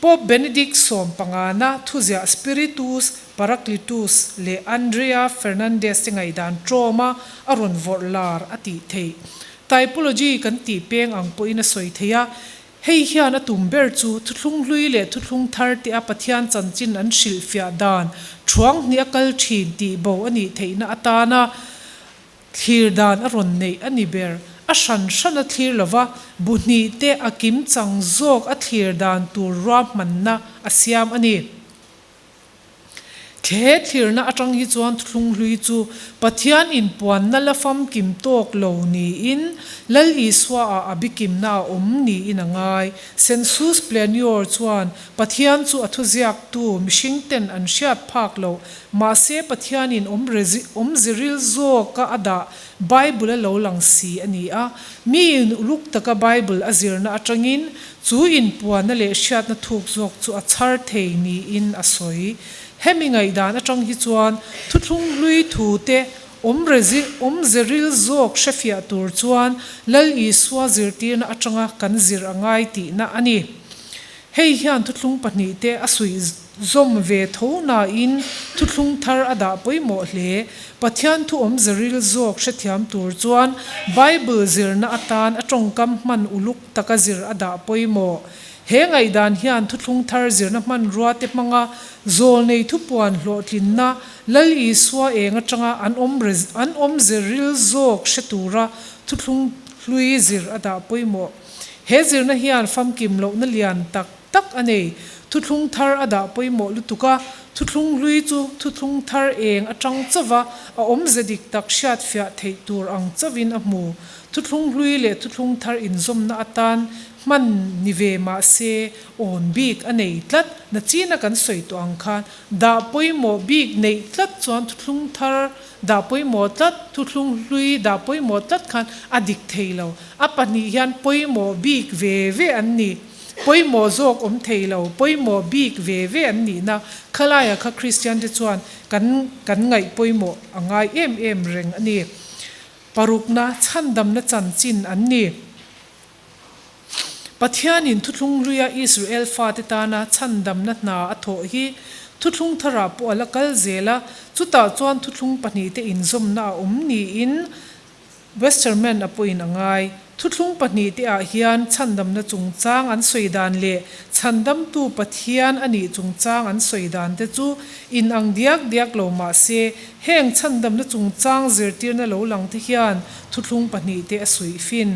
Pope Benedict sawmpangana thuziah Spiritus Paracletus leh Andrea Fernandez te ngaihdan ṭawma a rawn vawrh lar a tih theih. Typology kan tih peng ang pawhin a sawi thei a, Hei hian a tum ber chu thuthlung hlui leh thuthlung thar te a Pathian chanchin an hrilhfiah dan thuang hnih a kal thin tih bo a nih theihna atana thlir dan a rawn neih a ni ber. A hran hran a thlir lova, bu hnih te a kim chang zawk a thlir dan tur ruahmanna a siam a ni. He thlirna atang hi chuan thuthlung hlui chu Pathian inpuanna la famkim tawk lo niin Lal Isua-ah a bikimna a awm niin a ngai. Sensus Plenior chuan Pathian chu a thuziaktu mihringten an hriat phak loh, mahse Pathianin awmziril zawka a dah Bible a lo lang si a ni a, miin uluk taka Bible a zirna atangin chu inpuanna leh hriatna thuk zawk chu a chhar thei niin a sawi. Hemi ngaihdan atang hi chuan thuthlung hlui thute awmzeril zawk hrefiah tur chuan Lal Isua zirtirna atanga kan zir a ngai tihna a ni. Hei hian thuthlung pahnihte a suih zawm ve tho nain thuthlung thar a dah pawimawh hle. Pathian thu awmze ril zawk hrethiam tur chuan Bible zirna atan a tawngkam hman uluk taka zir a dah pawimawh. He ngaihdan hian thuthlung thar zirna hmanrua te hmanga zawlnei thupuan hlawhtlinna Lal Isua eng atanga an an awmze ril zawk hre tura thuthlung hlui zir a dah pawimawh. He zirna hian famkim lohna lian tak tak a nei. Thuthlung thar a dah pawimawh lutuk a, thuthlung hlui chu thuthlung thar eng atang chauva a awmze dik tak hriatfiah theih tur ang chauhin a hmu. Thuthlung hlui leh thuthlung thar inzawmna atan hman ni ve mah se awn bik a nei tlat. Nachina kan sawi tawh ang khan dah pawimawh bik neih tlat chuan thuthlung thar Dah pawimawh tlat, thuthlung hlui dah pawimawh tlat khan a dik thei lo. A pahnih hian pawimawh bik ve ve an ni. Pawimawh zawk awm thei lo, pawimawh bik ve ve an nihna khalaiah kha Kristian te chuan kan kan ngaih pawimawh a ngai em em reng a ni. Parukna, chhandamna chanchin an ni. Pathianin thuthlung hluia Israel fate tana chhandamna hna a thawh hi thuthlung tharah pawh a la kal zel a, chutah chuan thuthlung pahnihte inzawmna a awm niin Westerman a pawhin a ngai. Thuthlung pahnihte ah hian chhandamna chungchang an sawi dan leh chhandamtu Pathian a nih chungchang an sawi dan te chu inang diak diak lo mah se heng chhandamna chungchang zirtirna lo lang te hian thuthlung pahnihte a suih fin.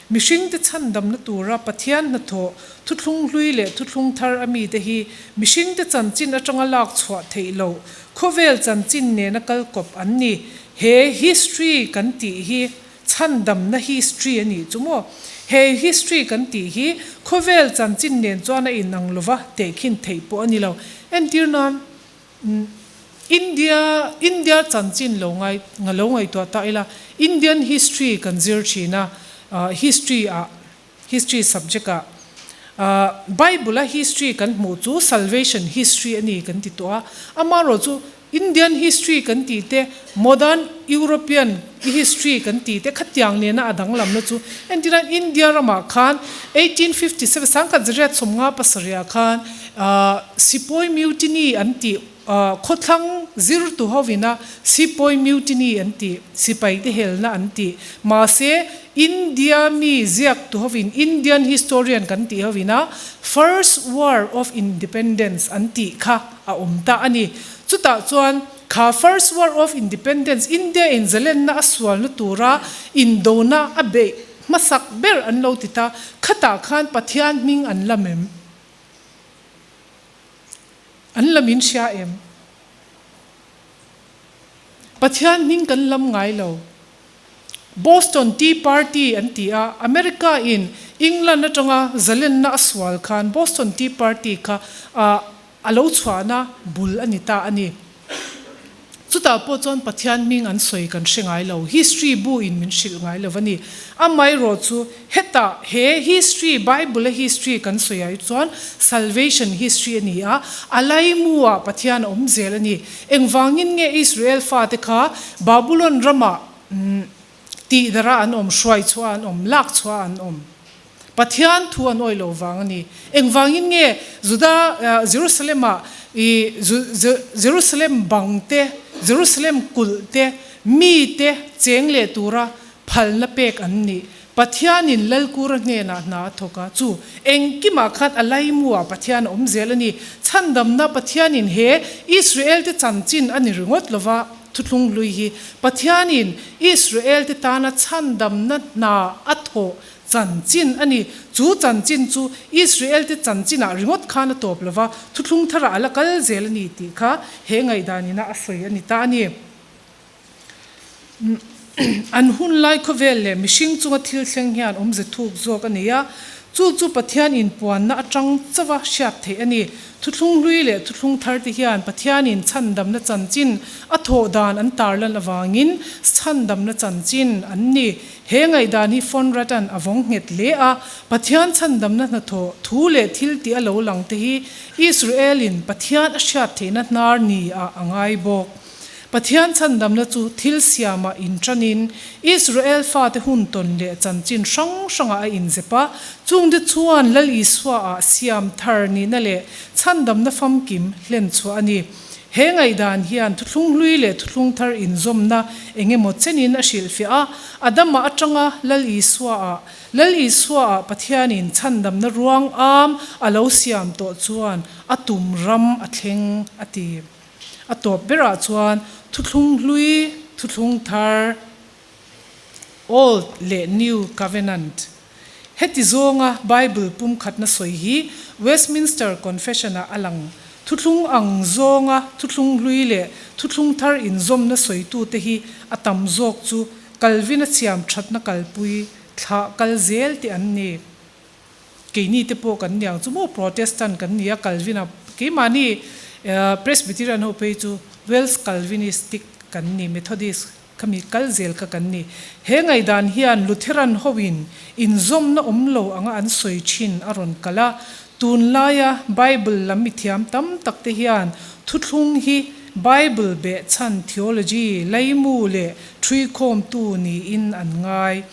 Mihringte chhandamna tura Pathian hnathawh, thuthlung hlui leh thuthlung thar a mite hi mihringte chanchin atanga lak chhuah theih loh, khawvel chanchin nena kal kawp an ni. He history kan tih hi chhandamna history a nih chu maw? He history kan tih hi khawvel chanchin nen chuan a inang lova tehkhin theih pawh a ni lo. Entir nan India India chanchin lo ngai lo ngaihtuah ta ila Indian history kan zir thin a, history ah history subject ah Bible a history kan hmuh chu salvation history a ni kan ti tawh a, amaherawhchu Indian history kan tih te, modern European history kan tih te khatiang nena a danglamna chu entirah India ramah khan 1857 1957 ah khan Sepoy Mutiny an tih khawthlang zirtu hovina Sepoy Mutiny an tih sipai te helna an tih mahse India mi ziaktu hovin Indian historian kan tih hovina First War of Independence an tih kha a awm ta a ni. Chutah chuan kha First War of Independence, India in zalenna a sualna tura indona a beih hmasak ber an lo ti ta, khatah khan Pathian hming an lam em? An lam in hria em? Pathian hming kan lam ngai lo. Boston Tea Party an ti a, America in England atanga zalenna a sual khan Boston Tea Party kha a lo chhuahna bul a ni ta a ni. Chutah pawh chuan Pathian hming an sawi kan hre ngai lo, history bu in min hrilh ngai lo a ni. Amaherawh chu hetah he history, Bible a history kan sawi ah hi chuan salvation history a ni a, a laimu ah Pathian a awm zel a ni. Engvangin nge Israel fate kha Babulon ramah tihdara an awm, hruai chhuah an awm, lak chhuah an awm? Pathian thu an awih loh vang a ni. Engvangin nge Juda Jerusalem-ah i Jerusalem bang te, Jerusalem kulh te, mi te cheng leh tura phalna pek an nih? Pathianin Lalkura hnenah hna a thawk a, chu engkimah khan a laimuah Pathian a awm zel a ni. Chhandamna Pathianin he Israelte chanchin a ni ringawt lova thuthlung hlui hi Pathianin Israelte tana chhandamna hna a thawh chanchin a ni. Chu chanchin chu Israelte chanchinah ringawt khan a tawp lova, thuthlung tharah a la kal zel a ni tih kha he ngaihdanina a sawi a ni ta a ni. An hun lai khawvel leh mihring chunga thil thleng hian awmze thuk zawk a nei a, chu chu Pathian inpuanna atang chauha hriat theih a ni. Thuthlung hlui leh thuthlung thar te hian Pathianin chhandamna chanchin a thawh dan an tarlan avangin chhandamna chanchin an ni. He ngaihdan hi Fonratan a vawng nghet hle a, Pathian chhandamna hnathawh thu leh thil tih a lo lang te hi Israel-in Pathian a hriat theihna hnar ni ah a ngai bawk. Pathian chhandamna chu thil siamah inṭanin Israel fate hun tawn leh chanchin hrang hrangah a inzep a, chungte chuan Lal Isuaah siam thar nihna leh chhandamna famkim hlen chhuah a ni. He ngaihdan hian thuthlung hlui leh thuthlung thar inzawmna eng emaw chenin a hrilhfiah a, Adama aṭanga Lal Isuaah, Lal Isuaah Pathianin chhandamna ruang am a lo siam tawh chuan a tum ram a thleng a ti. A tawp berah chuan Thuthlung Hlui, Thuthlung Thar, Old leh New Covenant. Heti zawnga Bible pumkhatna sawi hi Westminster Confession-ah a lang. Thuthlung ang zawnga Thuthlung Hlui leh Thuthlung Thar inzawmna sawitute hi a tam zawk chu Calvin-a siam thatna kalpui thlah kal zel te an ni. Keini te pawh kan ni ang chu maw Protestant kan ni a, Calvin a keimahni Presbyterian ho phei chu Welsh Calvinistic kan ni, Methodist khami kal zel kha kan ni. He ngaihdan hian Lutheran hoin inzawmna awm lo anga an sawi thin a rawn kal a, tunlaia Bible lam mithiam tam tak te hian thuthlung hi Bible behchhan theology laimu leh thuikhawmtu niin an ngai.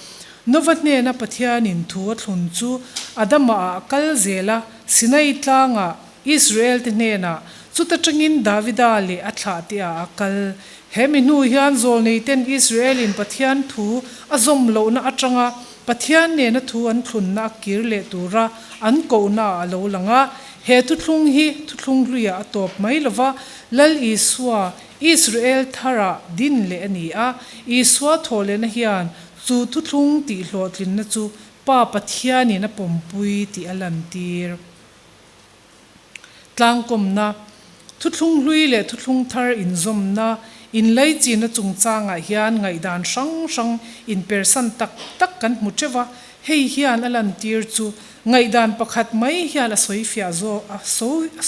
Nova hnena Pathianin thu a thlun chu Adama-ah a kal zel a, Sinai tlangah Israel-te hnenah, chuta tangin Davida leh a thlahte-ah a kal. He mi hnu hian zawlneiten Israel-in Pathian thu a zawm lohna atanga Pathian nena thu an thlunna a kir leh tura an kohnaah a lo lang a. He thuthlung hi thuthlung hluiah a tawp mai lova, Lal Isua, Israel tharah din leh a ni a. Isua thawhlehna hian Chu thuthlung tih hlawhtlinna chu Pa Pathianin a pawmpui tih a lantir. Tlangkawmna, Thuthlung hlui leh thuthlung thar inzawmna, inlaichinna chungchangah hian ngaihdan hrang hrang inpersan tak tak kan hmu teuh a. Hei hian a lantir chu ngaihdan pakhat mai hian a sawifiah zawk a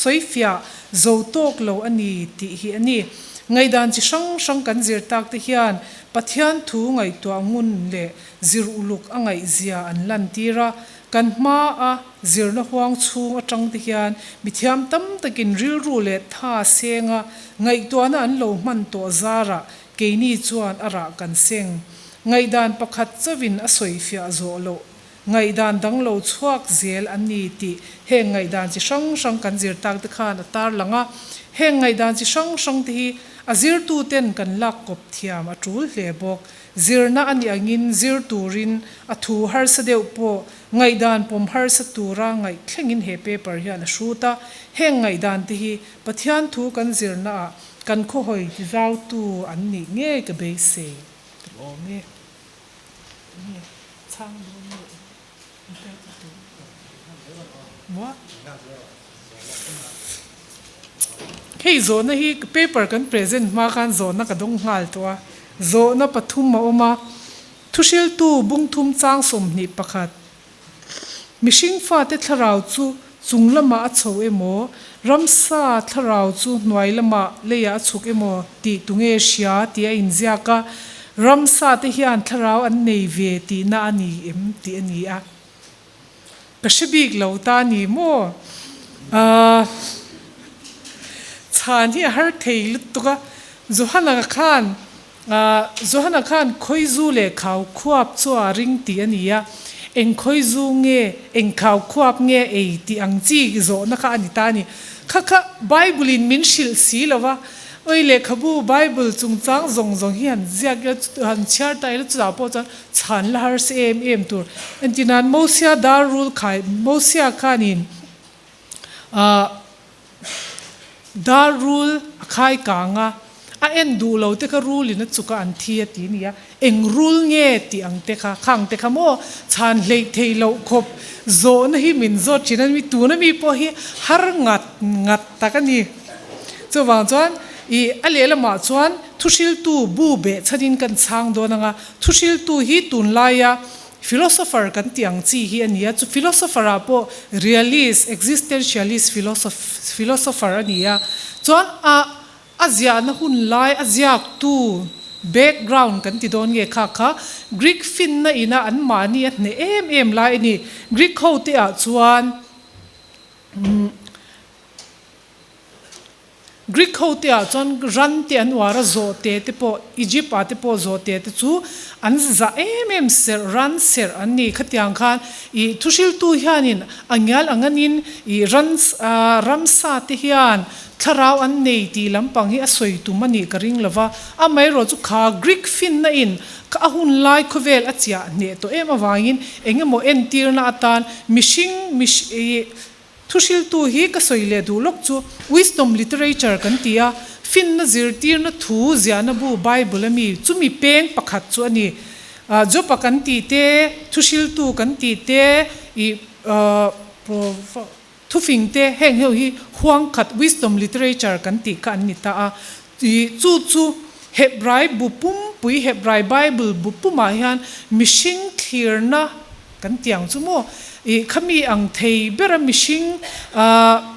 sawifiah zo tawk lo a ni tih hi a ni. Ngaihdan chi hrang hrang kan zir tak te hian Pathian thu ngaihtuah ngun leh zir uluk a ngaihzia an lantir a, kan hma a zirna huang chhung atang te hian mithiam tam takin rilru leh tha senga ngaihtuahna an lo hman tawh zarah keini chuan a rah kan seng. Ngaihdan pakhat chauhin a sawifiah zawh loh ngaihdan dang lo chhuak zel an ni tih heng ngaihdan chi hrang hrang kan zir tak te khan a tarlang a. Heng ngaihdan chi hrang hrang te hi a zirtuten kan lak kawp thiam a tul hle bawk. Zirna a nih angin zir turin a thu harsa deuh pawh ngaihdan pawm harsa tura ngaih thlengin he paper hian a hrut a. Heng ngaihdan te hi Pathian thu kan zirnaah kan khawhawi tizautu an nih ngei ka beisei. Ka lawm e. Enge chhang dawn nge interpreter maw? Hei zawhna hi paper kan present hma khan zawhna ka dawng nghal tawh a, zawhna pathum a awm a, thuhriltu bungthum chang 21. Mihring fate thlarau chu chung lamah a chho emaw, ramsa thlarau chu hnuai lamah leiah a chhuk emaw tih tunge hria tih a inziak a, ramsa te hian thlarau an nei ve tihna a ni em tih a ni a. Ka hre bik lo ta a ni maw? Aaa chhan hi a har thei lutuk a, Johana khan Johana khan khawizu leh khau khuap chu a ring tih a ni a, eng khawizu nge, eng khau khuap nge ei tih ang chi zawhna kha a ni ta a ni. Kha kha Bible in min hrilh si lo va, oi lehkhabu Bible chungchang zawng zawng hi han ziak ila, han chhiar ta ila chutah pawh chuan chhan la harsa em em tur. Engtinan Mosia dar rul khai, Mosia khanin ah, Dar rul a khai kang a, a en duh lo te kha rul in a chuk a an thi a ti nia, eng rul nge tih ang te kha, khang te kha maw chhan hleih theih loh khawp zawhna hi min zawt thin a ni, tuna mi pawh hi har ngat ngat tak a ni. Chuvang chuan i a lehlamah chuan thuhriltu bu beh chhanin kan chhang dawn ang a, thuhriltu hi tunlaia Philosopher kan tih ang chi hi a ni a, chu philosopher ah pawh realist, existentialist philosopher a ni a, chuan a a ziahna hun lai a ziaktu background kan ti dawn nge kha kha Greek finna ina an mahni a hneh em em lai a ni. Greek ho te ah chuan Greek ho te ah chuan ran te an uar a, zawhte te pawh, Egypt ah te pawh zawhte te chu an zah em em serh, ran serh an ni. Khatiang khan ih thuhriltu hianin a ngial anganin ih ran ramsa te hian thlarau an nei tih lampang hi a sawi tum a nih ka ring lo va. Amaherawh chu kha Greek finna in kha a hun lai khawvel a chiah hneh tawh em avangin eng emaw entirna atan mihring ih Thuhriltu hi ka sawi leh duh lawk chu Wisdom Literature kan ti a, finna zirtirna thu ziahna bu Bible a mi chumi peng pakhat chu a ni. Job-a kan tih te, thuhriltu kan tih te, ih thufing te heng ho hi huang khat Wisdom Literature kan tih kha an ni ta a. Ih chu chu Hebrai bu pumpui, Hebrai Bible bu pumah hian mihring thlirna, Kan ti ang chu maw? Ih, khami ang thei bera mihring, ah,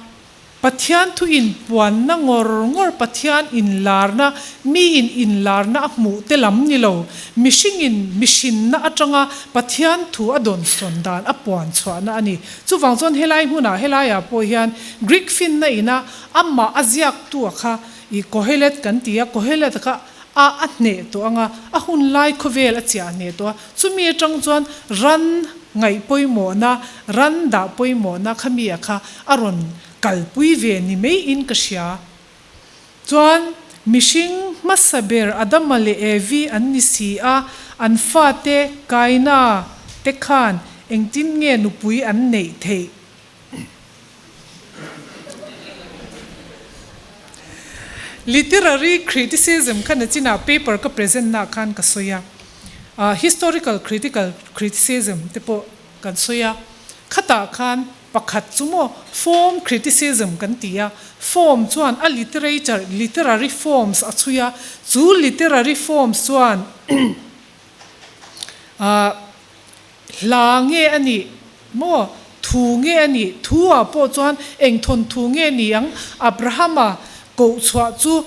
Pathian thu inpuanna ngawr ngawr, Pathian inlarna, miin inlarna a hmuh te lam ni lo, mihringin mihrinna atanga Pathian thu a dawnsawn dan a puan chhuahna a ni. Chuvang chuan helai hmunah, helaiah pawh hian Greek finna ina amah a ziaktu a kha, ih, Kohelet kan ti a, Kohelet kha a a hneh tawh ang a, a hun lai khawvel a chiah hneh tawh a, Chumi atang chuan ran ngaih pawimawhna, ran dah pawimawhna kha mi a kha a rawn kalpui ve ni maiin ka hria. Chuan mihring hmasa ber Adama leh Evi an ni si a, an fate Kaina te khan engtin nge nupui an neih theih? Literary criticism kha nachinah paper ka present na khan ka sawi a. Historical critical criticism te pawh kan sawi a, khatah khan pakhat chu maw form criticism kan ti a, form chuan a literature, literary forms a chhui a, chu literary forms chuan ah. Hla nge a nih maw? Thu nge a nih? Thu ah pawh chuan eng thawnthu nge ni ang? Abrahama koh chhuah chu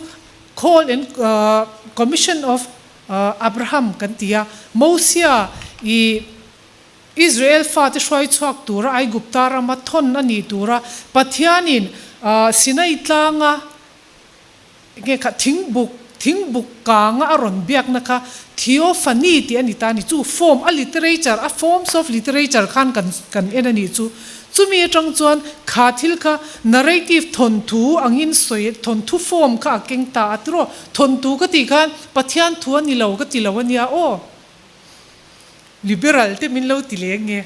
Call and Commission of Abraham kan ti a. Mosia i Israel fate hruai chhuak tura Aigupta rama thawn a nih tura Pathianin Sinai tlanga Nge kha thingbuk, thingbuk kanga a rawn biakna kha theophany tih a ni ta a ni. Chu form, a literature, a forms of literature khan kan kan en a nih chu. Chumi atang chuan kha thil kha narrative thawnthu angin sawi, thawnthu form kha a keng ta a tiraw. Thawnthu ka tih khan Pathian thu a ni lo ka ti lo a nia aw. Liberal te min lo ti leng nge.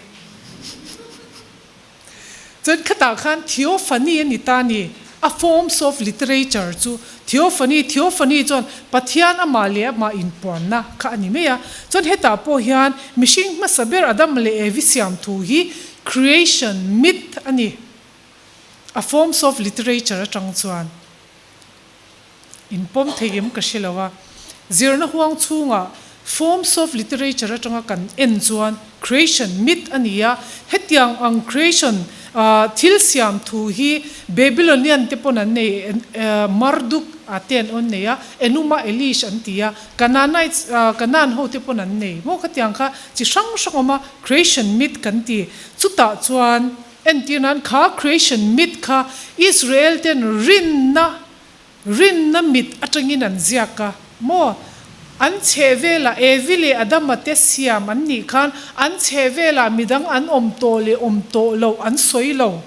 Chuan khatah khan theophany a ni ta a ni. A forms of literature chu theophany, theophany chuan Pathian amah leh amah inpuanna kha a ni mai a. Chuan hetah pawh hian mihring hmasa ber Adam leh Evi siam thu hi creation myth a ni. A forms of literature atang chuan. Inpawm thei em ka hre lo a. Zirna huang chhungah forms of literature atanga kan en chuan creation myth a ni a, hetiang ang creation thil siam thu hi Babylonian te pawn an nei, Marduk a te an awn nei a, Enuma Elish an ti a, Canaanites, Canaan ho te pawn an nei maw khatiang kha chi hrang hrang awm a, creation myth kan ti. Chutah chuan entir nan kha creation myth kha Israel ten rinna Rinna mit atangin an ziak a maw? An chhehvelah Evi leh Adama te siam an nih khan an chhehvelah midang an awm tawh leh awm tawh loh an sawi lo.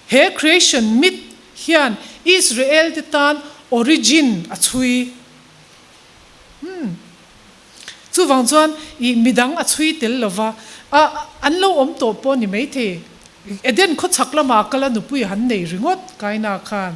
He creation myth hian Israel te tan origin a chhui. Hmm. Chuvang chuan ih midang a chhui tel lova, a an lo awm tawh pawh ni maithei. Eden khawchhak lamah a kal a nupui han nei ringawt Kaina khan.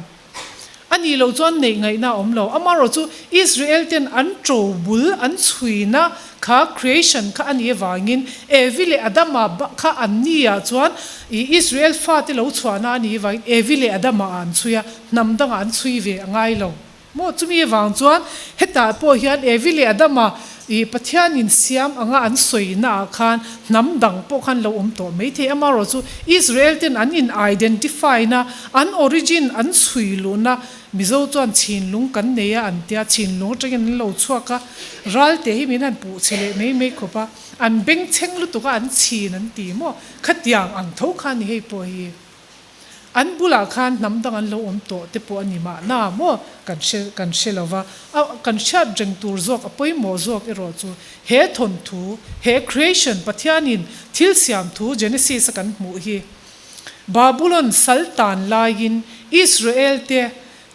A nih loh chuan neih ngaihna a awm lo. Amaherawh chu Israel ten an to bul an chhuina kha creation kha a nih avangin Evi leh Adama kha an ni ah chuan ih Israel fate lo chhuahna a nih avangin Evi leh Adama ah an chhui a, hnam dangah an chhui ve a ngai lo. Maw chumi avang chuan hetah pawh hian Evi leh Adama ih Pathianin siam anga an sawina ah khan hnam dang pawh khan lo awm tawh mai thei. Amaherawh chu Israel ten an in identify na, an origin an chhui luhna, Mizo chuan chhinlung kan nei a an tia, chhinlung atangin an lo chhuak a, ralte hi min han puh chhe leh mai mai khawp a, an bengchheng lutuk a an chhin an ti maw? Khatiang ang tho khan ni hei pawh hi. An bulah khan hnam dang an lo awm tawh te pawh a ni mahna maw kan hre kan hre lo va, a kan hriat reng tur zawk a pawimawh zawk erawh chu he thawnthu, he creation Pathianin thil siam thu Genesis a kan hmuh hi Babulon sal tan laiin Israel te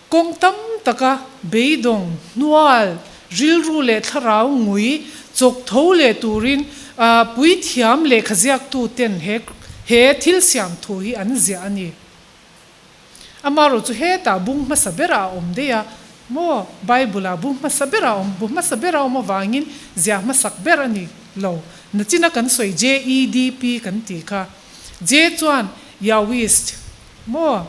kawng tam taka beidawng, hnual, rilru leh thlarau ngui chawk tho leh turin puithiam lehkha ziaktu ten he he thil siam thu hi an ziah a ni. Amaherawh chu hetah bung hmasa berah a awm daih a, maw Bible ah bung hmasa berah a awm, bu hmasa berah a awm avangin ziah hmasak ber a ni lo. Nachina kan sawi JEDP kan tih kha. J chuan Yahwist, maw?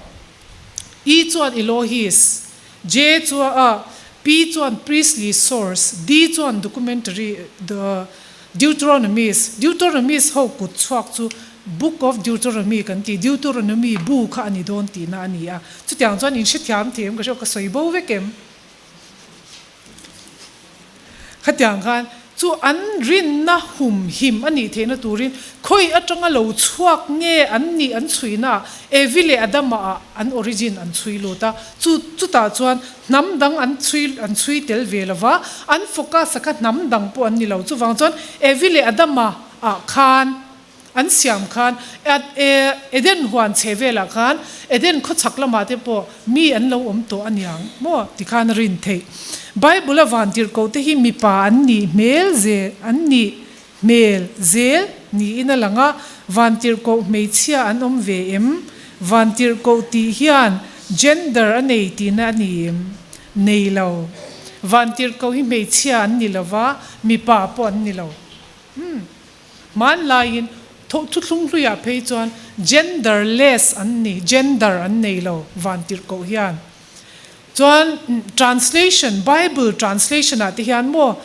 E chuan Elohis, J chuan a, P chuan Priestly Source, D chuan Documentary, the Deuteronomist, Deuteronomist ho kut chhuak chu Book of Deuteronomy kan ti, Deuteronomy bu kha a ni dawn tihna a ni a. Chutiang chuan in hrethiam thei em ka hria, ka sawi bo vek em? Khatiang khan chu an rinna humhim a nih theihna turin khawi atanga lo chhuak nge an nih an chhuihna ah Evi leh Adama ah an origin an chhui lut a, chu chutah chuan hnam dang an chhui an chhui tel ve lo va, an focus a kha hnam dang pawh an ni lo. Chuvang chuan Evi leh Adama ah khan An siam khan Eden huan chhe velah khan Eden khawchhak lamah te pawh mi an lo awm tawh aniang maw ti khan a rin theih. Bible a vantirhkoh te hi mipa an nih hmel zel an nih hmel zel niin a lang a, vantirhkoh hmeichhia an awm ve em? Vantirhkoh tih hian gender a nei tihna a ni em? Nei lo. Vantirhkoh hi hmeichhia an ni lova, mipa pawh an ni lo. Umm. Hmanlaiin thuthlung hluiah phei chuan genderless an ni, gender an nei lo vantirhkoh hian. Chuan translation, Bible translation ah te hian maw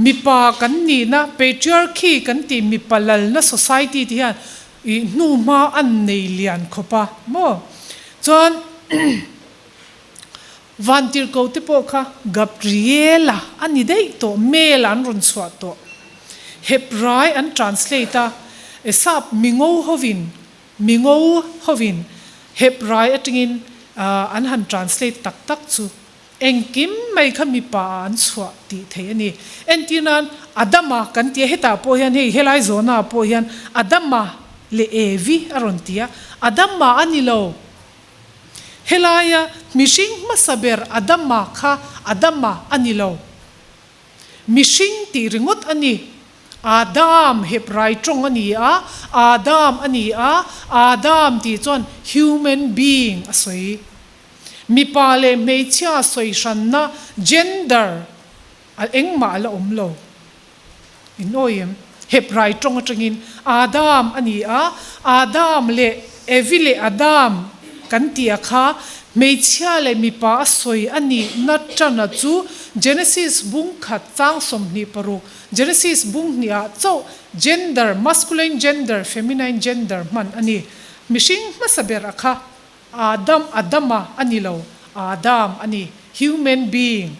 Mipa kan nihna, patriarchy kan tih mipa lalna society te hian ih hnuhma an nei lian khawp a maw? Chuan Vantirhko te pawh kha Gabriela a ni daih tawh, mail an rawn chhuah tawh. Hebrai an translate a, sap mingo hovin mingo hovin Hebrai atangin an han translate tak tak chu engkim mai kha mipa ah an chhuah tih theih a ni. Entir nan Adama kan ti a, hetah pawh hian hei helai zawhna ah pawh hian Adama leh Evi a rawn ti a, Adama a ni lo. Helaia mihring hmasa ber Adama kha Adama a ni lo. Mihring tih ringawt a ni. Adam Hebrai tawng a ni a, Adam a ni a, Adam tih chuan human being a sawi. Mipa leh hmeichhia sawi hranna gender a engmah a la awm lo. In awi em? Hebrai tawng atangin Adam a ni a, Adam leh Evi leh Adam kan tih a kha hmeichhia leh mipa a sawi a nihna tana chu Genesis bung khat chang 26, Genesis bung hnihah chauh gender, masculine gender, feminine gender hman a ni. Mihring hmasa ber a kha Adam, Adama a ni lo, Adam a ni, human being,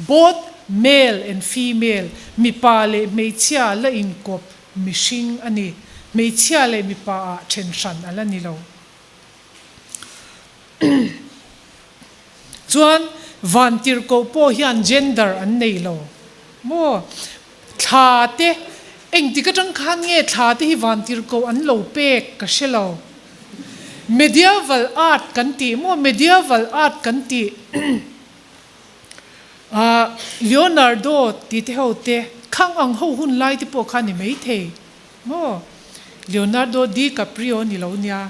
both male and female, mipa leh hmeichhia la inkawp mihring a ni, hmeichhia leh mipa ah then hran a la ni lo. Chuan vantirhkoh pawh hian gender an nei lo maw? Thla te, engtik atang khan nge thla te hi vantirhkoh an lo pek ka hre lo. Medieval art kan tih maw? Medieval art kan tih ah Leonardo tih te ho te khang ang ho hun lai te pawh kha ni maithei maw? Leonardo di Caprio ni lo nia.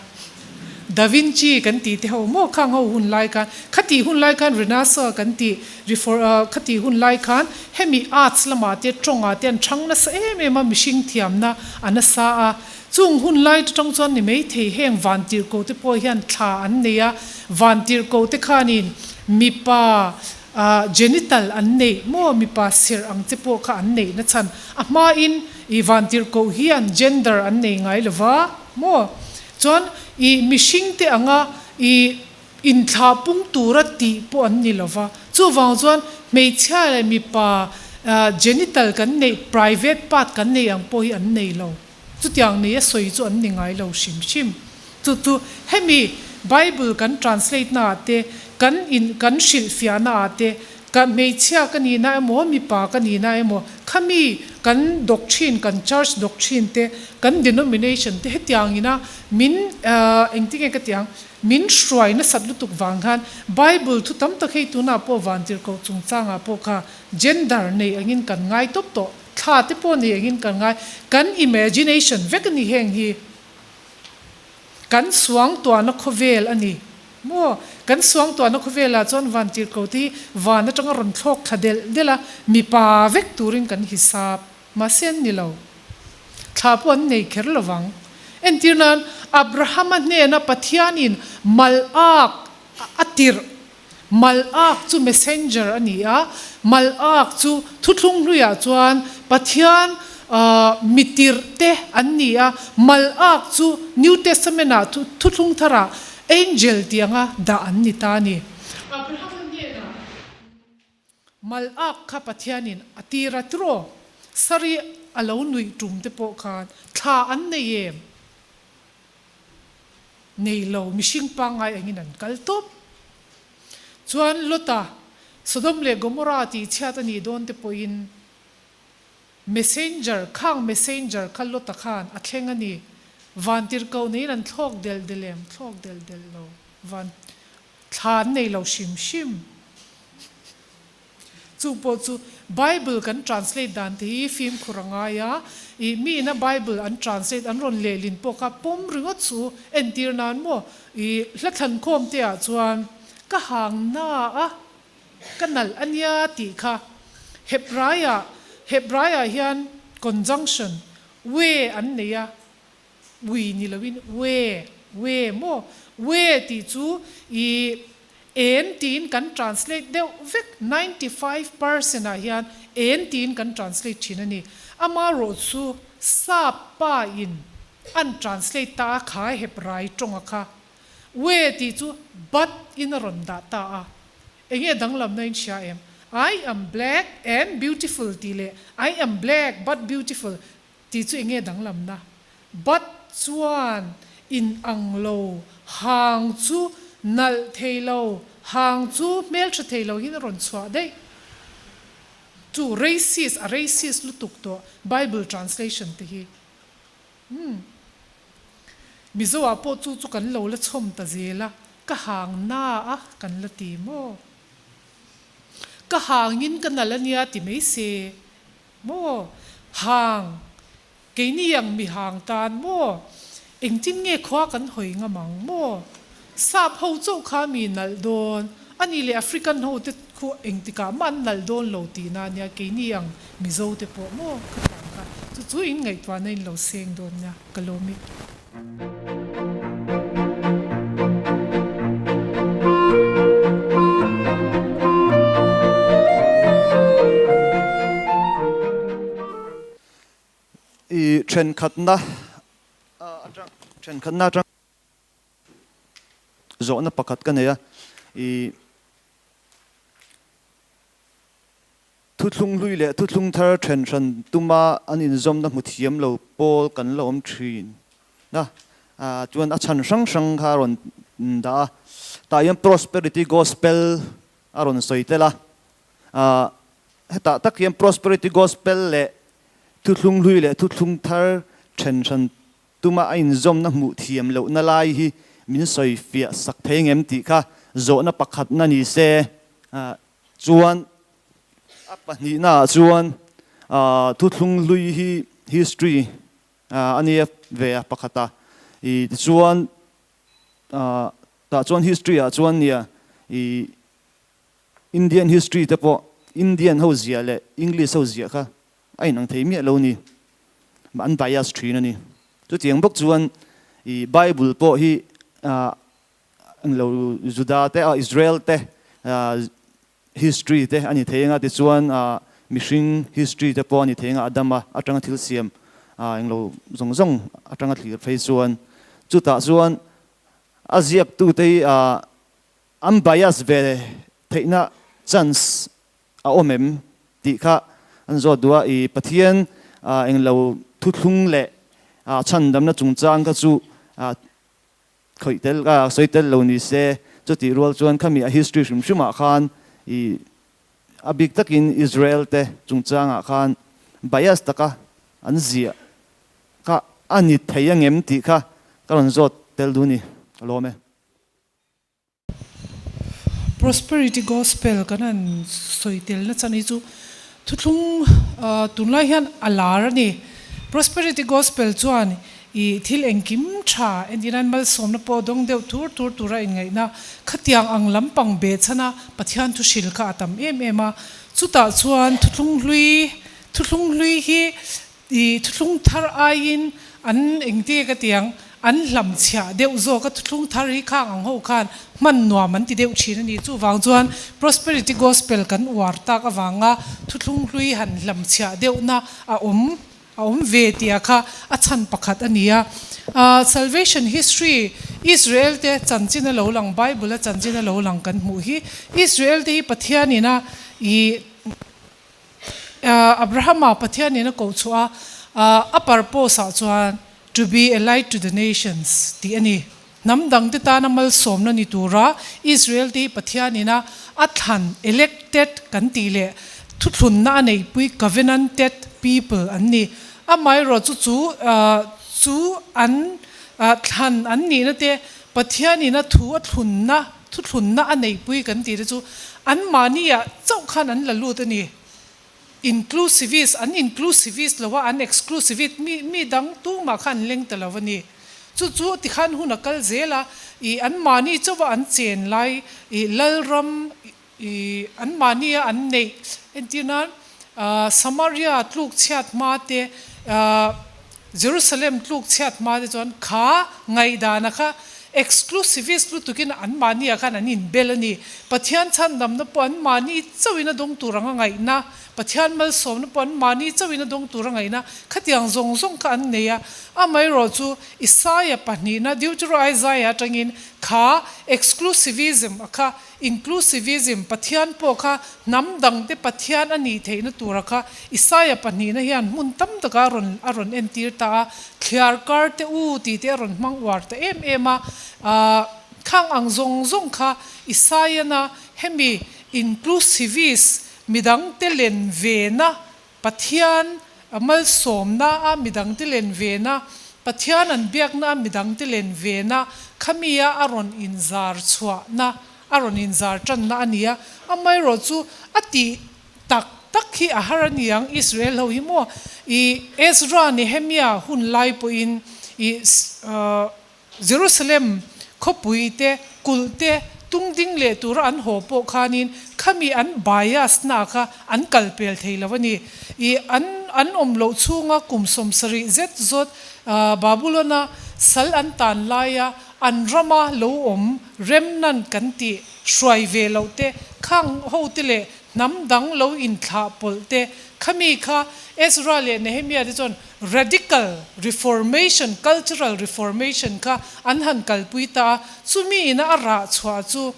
Da Vinci kan tih te ho maw khang ho hun lai khan khatih hun lai khan Renaissance kan tih Refor khatih hun lai khan hemi arts lamah te tawngah te an chhang nasa em em a mihring thiamna a nasa a. Chung hun lai atang chuan ni maithei heng vantirhkoh te pawh hian thla an nei a, vantirhkoh te khanin mipa genital an neih maw mipa serh ang che pawh kha an neih na chhan a hmain i vantirhkoh hian gender an nei ngai lova maw chuan i mihring te anga i inthlah pung tura tih pawh an ni lova chuvang chuan hmeichhia leh mipa genital kan neih private part kan neih ang pawh hi an nei lo. Chutiang nei a sawi chu an ni ngai lo hrim hrim. Chu chu hemi Bible kan translate na ah te, kan in kan hrilhfiah na ah te, ka hmeichhia ka ni na emaw mipa ka ni na emaw khami kan doctrine kan church doctrine te, kan denomination te hetiang ina min engtinge ka tiang min hruai nasat lutuk vang khan Bible thu tam tak hei tunah pawh vantirhkoh chungchangah pawh kha gender nei angin kan ngai tawp tawh. Thla te pawh ni engin kan ngai, kan imagination vek a ni heng hi. Kan suangtuahna khawvel a ni maw? Kan suangtuahna khawvelah chuan van tirhkoh te hi van atanga rawn thlawk thla delh delh a, mipa vek turin kan hisap. Mahse an ni lo. Thla pawh an nei kher lo vang. Entir nan, Abrahama hnena Pathianin Malak a tirh Malak chu messenger a ni a, Malak chu thuthlung hluiah chuan Pathian mitirh te an ni a, Malak chu New Testament ah thuthlung tharah angel tih anga dah an ni ta a ni. Abrahama hnenah Malak kha Pathianin a tir a tiraw? Sari a lo nuih tum te pawh khan thla an nei em? Nei lo, mihring pangngai angin an kal tawp. Chuan Lota, Sodom leh Gomorrah tih chhiat a nih dawn te pawhin messenger, khang messenger kha Lota khan a thleng a ni. Vantirhkoh neiin an thlawk delh delh em? Thlawk delh delh lo. Van thla an nei lo hrim hrim. Chu pawh chu Bible kan translate dan te hi fimkhur a ngai a, ih mi ina Bible an translate an rawn lehlin pawh kha pawm ringawt chu entir nan maw ih hla thlankhawm te ah chuan ka hang na a ka nalh a nia tih kha Hebrai ah Hebrai ah hian conjunction we an nei a ui ni loin we we maw we tih chu ih. En tiin kan translate deuh vek, 95% ah hian en tiin kan translate thin a ni. Amaherawhchu sap pa in an translate ta a kha Hebrai tawnga kha we tih chu but in a rawn dah ta a. Enge danglamna in hria em? I am black and beautiful tih leh I am black but beautiful Tih chu enge danglamna? But chuan in ang lo, hang chu nalh thei lo, hang chu hmeltha thei lo hian a rawn chhuah daih. Chu racist, a racist lutuk tawh Bible translation te hi. Umm. Mizo ah pawh chu chu kan lo la chhawm ta zel a, ka hang na a kan la ti maw? Ka hangin ka nalh ania ti mai se. Maw? Hang! Keini ang mi hang tan maw? Engtin nge khua kan hawi ngam ang maw? Sap ho chauh kha mi nalh dawn, ani leh African ho te khu engtikah mah an nalh dawn lo tihna ania keini ang Mizo te pawh maw ka tan kha chu chu in ngaihtuahna in lo seng dawn nia ka lawm i. I thenkhatna atang thenkhatna atang zawhna pakhat ka nei a i Thuthlung hlui leh thuthlung thar then hran tuma an inzawmna hmu thiam lo pawl kan la awm thin a, chuan a chhan hrang hrang kha a rawn dah a, tah hian Prosperity Gospel a rawn sawi tel a, hetah tak hian Prosperity Gospel leh thuthlung hlui leh thuthlung thar then hran tuma a inzawmna hmuh thiam lohna lai hi min sawi fiah sak thei ngem tih kha zawhna pakhatna ni se. Chuan a pahnihnaah chuan thuthlung hlui hi history a nia ve a pakhat a, i tichuan tah chuan history ah chuan nia i Indian history te pawh Indian ho ziah leh English ho ziah kha a inang thei miah lo ni, an bias thin a ni. Chutiang bawk chuan i Bible pawh hi Englo Juda te, Israel te history te a ni thei anga tichuan mihring history te pawh a ni thei anga Adama atanga thil siam englo zawng zawng atanga thlir phei chuan chutah chuan a ziaktute hi an bias ve theihna chance a awm em tih kha an zawt duh a, i Pathian englo thuthlung leh chhandamna chungchang kha chu Khawih tel ka sawi tel lo ni se, chutih rual chuan khami a history hrim hrim ah khan i a bik takin Israel te chungchang ah khan bias taka an ziah kha a ni thei angem tih kha ka rawn zawt tel duh ni ka lawm e. Prosperity Gospel kan han sawi tel na chan hi chu thuthlung tunlai hian a lar a ni. Prosperity Gospel chuan i thil engkim tha entirnan malsawmna pawh dawng deuh tur tur tura inngaihna khatiang ang lampang behchhana Pathian thu hril kha a tam em em a. Chutah chuan thuthlung hlui thuthlung hlui hi I thuthlung thar aiin an engti ka ti ang, an hlamchhiah deuh zawk a, thuthlung thar hi khang ang ho khan hman nuam an ti deuh thin a ni. Chuvang chuan Prosperity Gospel kan uar tak avanga thuthlung hlui han hlamchhiah deuhna a awm a awm ve tia kha a chhan pakhat a ni a. Salvation History, Israel te chanchin a lo lang, Bible a chanchin a lo lang kan hmuh hi, Israel te hi Pathianin a i Abrahama Pathianin a koh chhuah a, a purpose ah chuan to be a light to the nations tih a ni. Hnam dangte tana malsawmna ni tura Israel te hi Pathianin a a thlan, elected, kan tih leh thuthlunna a neihpui, covenanted people, an ni. Amaherawh chu chu chu an thlan an nihna te Pathianin a thu a thlunna, Thuthlunna a neihpui kan tih te chu anmahniah chauh khan an la lut a ni. Inclusivist, an inclusivist lo a, an exclusivist, mi mi dang tumah kha an leng ta lo a ni. Chu chu tikhan hun a kal zel a, ih anmahni chauha an chen lai, ih Lalram, ih anmahnia an neih entir nan Samaria tluk chhiat hma te, Jerusalem tluk chhiat hma te chuan kha ngaihdana kha. Exclusivist lutukin anmahni ah khan an inbel a ni. Pathian chhandamna pawh anmahni chauhin a dawng tur anga ngaihna, Pathian malsawmna pawh anmahni chauhin a dawng tur a ngaihna, khatiang zawng zawng kha an nei a. Amaherawhchu Isaia pahnihna, Deutero Isaiah atangin kha exclusivism a kha Inclusivism, Pathian pawh kha hnam dangte Pathian a nih theihna tura kha Isaia pahnihna hian hmun tam takah a rawn a rawn entir ta a, thliar kar te u tih te a rawn hmang uar ta em em a. Ahh khang ang zawng zawng kha Isaiana hemi inclusivist midangte len vena Pathian malsawmna a midangte len vena, Pathian an biakna a midangte len vena, khami a a rawn inzar chhuahna, a rawn inzar tanna a ni a. Amaherawh chu a tih tak tak hi a har a ni ang, Israel ho hi maw i Ezra Nehemia hun lai pawhin i Jerusalem khawpui te, kulh te tung ding leh tura an haw pawh khanin khami an bias na kha an kal pel thei lo a ni. I an an awm loh chhunga kum 70 zet zawt Babulon-a sal an tan laia an rama lo awm remnant kan tih hruai ve loh te, khang ho te leh hnam dang lo inthlah pawlh te, khami kha Ezra leh Nehemia te chuan Radical Reformation, Cultural Reformation kha an han kalpui ta a, chumi ina a rah chhuah chu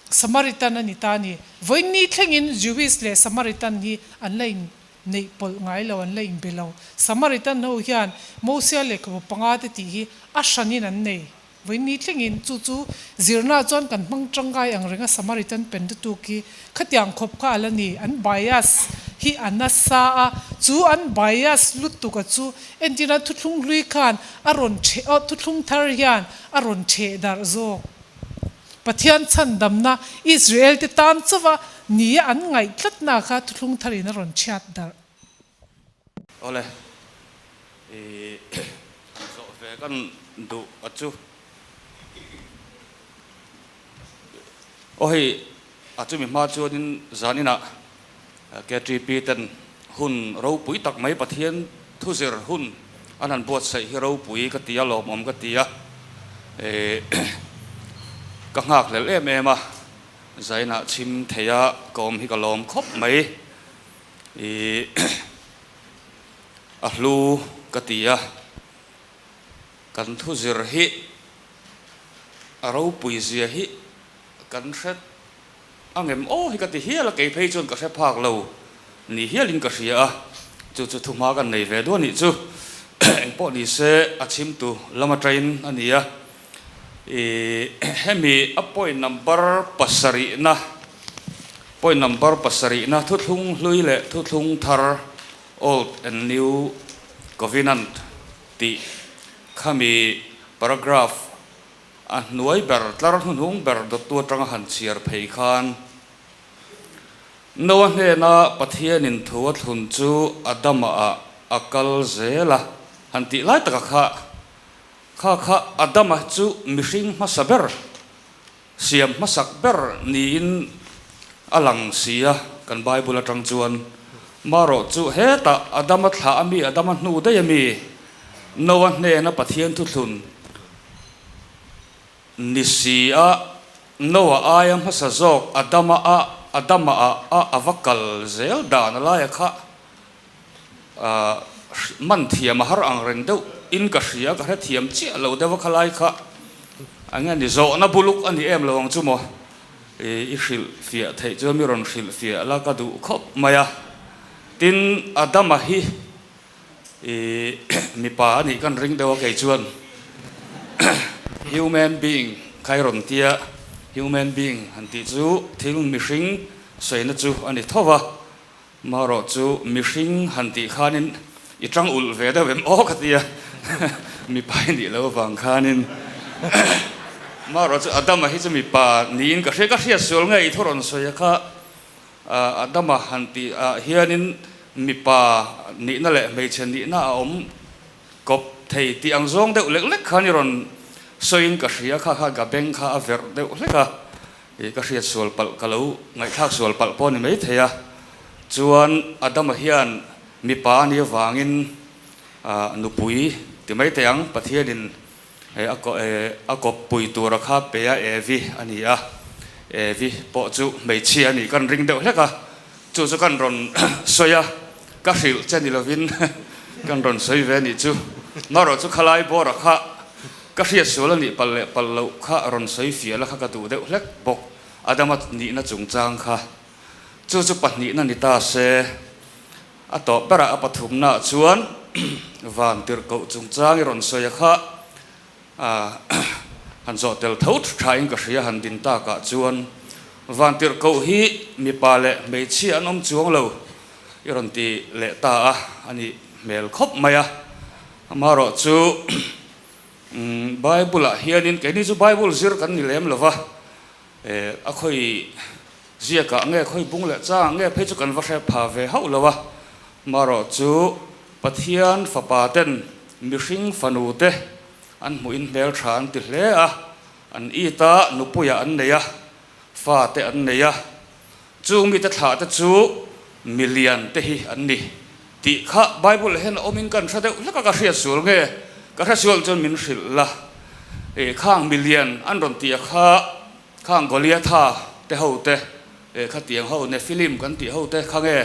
Samaritan a ni ta a ni. Vawiinni thlengin Jewish leh Samaritan hi an la in neih pawlh ngai lo, an la inbe lo. Samaritan ho hian Mosia lehkhabu panga te tih hi a hranin an nei. Vawiinni thlengin chu chu zirna chuan kan hmang tangkai ang reng a Samaritan Pentateuch hi khatiang khawp kha a la ni. An bias hi a nasa a, chu an bias lutuk a chu entirna thuthlung hlui khan a rawn theh aw thuthlung thar hian a rawn theh darh zawk. Pathian chhandamna Israel te tan chauha nia an ngaih tlatna kha thuthlung tharin a rawn chhiat darh. Awle, i han zawh ve kan duh a chu. Aw hei, a chumi hma chuanin zaninah KTP ten hun ropui tak mai Pathian thuzir hun an han buatsaih hi ropui ka ti a, lawmawm ka ti a, ka nghakhlel em em a, zainah chhim theia ka awm hi ka lawm khawp mai. I a hlu ka ti a, kan thu zir hi a ropui zia hi kan hre angem aw hi ka ti hial a, kei phei chuan ka hre phak lo ni hialin ka hria a, chu chu thuhma kan nei ve duah nih chu engpawh ni se a chhimtu lama train a ni a, I hemi a point number pasarihna, point number pasarihna thuthlung hlui leh thuthlung thar, Old and New Covenant, tih khami paragraph a hnuai ber tlar hnuhnung ber dawttu atanga han chhiar phei khan Noah hnena Pathianin thu a thlun chu Adama ah a kal zel a han tih lai taka kha Kha kha Adama chu mihring hmasa ber, siam hmasak ber niin a lang si a, kan Bible atang chuan. Marawh chu hetah Adama thlah a mi, Adama hnu daih a mi, Noah hnena Pathian thuthlun ni si a, Noah aia hmasa zawk Adama a Adama ah a a va kal zel dan a laia kha Man thiam a har ang reng deuh in ka hria, ka hrethiam chiah lo deuh a khalai kha eng nge ni zawhna buluk a ni em lo ang chu maw i hrilh fiah theih chuan mi rawn hrilh fiah la ka duh khawp mai a, tin Adama hi i mipa a nih kan ring deuh a kei chuan human being kha i rawn tia human being han tih chu thil mihring sawina chu a ni tho va. Marawh chu mihring han tih khanin i tang ulh ve deuh em aw ka ti a, mipa i nih loh avang khanin marawh chu Adama hi chu mipa niin ka hria, ka hriat sual nge i thu rawn sawi a kha Adama han tih ah hianin mipa nihna leh hmeichhe nihna a awm kawp thei tih ang zawng deuh lek lek khan i rawn sawiin ka hria kha kha ka beng kha a verh deuh hlek a. Ih ka hriat sual palh ka lo ngaihthlak sual palh pawh a ni mai thei a, chuan Adama hian mipa a nih avangin nupui ti mai teh ang, Pathianin A a kawppui tura kha pe a Evi a ni a, Evi pawh chu hmeichhia a nih kan ring deuh hlek a, chu chu kan rawn sawi a, ka hrilh che ni lovin kan rawn sawi ve a nih chu. Marawh chu khalai bawra kha ka hriat sual a nih palh leh palh loh kha rawn sawi fiah la kha ka duh deuh hlek bawk, Adama nihna chungchang kha. Chu chu pahnihna ni ta se. A tawp berah a pathumnaah chuan van tirhkoh chungchang i rawn sawi a kha han zawh tel tho thain ka hria han din takah chuan van tirhkoh hi mipa leh hmeichhia an awm chuang lo i rawn ti leh ta a a nih hmel khawp mai a. Amaherawh chu Bible-ah hianin keini chu Bible zir kan ni lem lo va, a khawi Ziakah nge khawi bung leh changah nge phei chu kan va hre pha ve hauh lo a, marawh chu Pathian fapa ten mihring fanu te an hmuhin hmeltha an ti hle a, an it a, nupuiah an nei a, fa te an nei a, chung mite thlah te chu milian te hi an ni tih kha Bible ah hian a awmin kan hre deuh hlek a, ka hriat sual nge ka hre sual chuan min hrilh la, khang milian an rawn tih a kha. Khang Goliatha te ho te eh khatiang ho Nephilim kan tih ho te kha nge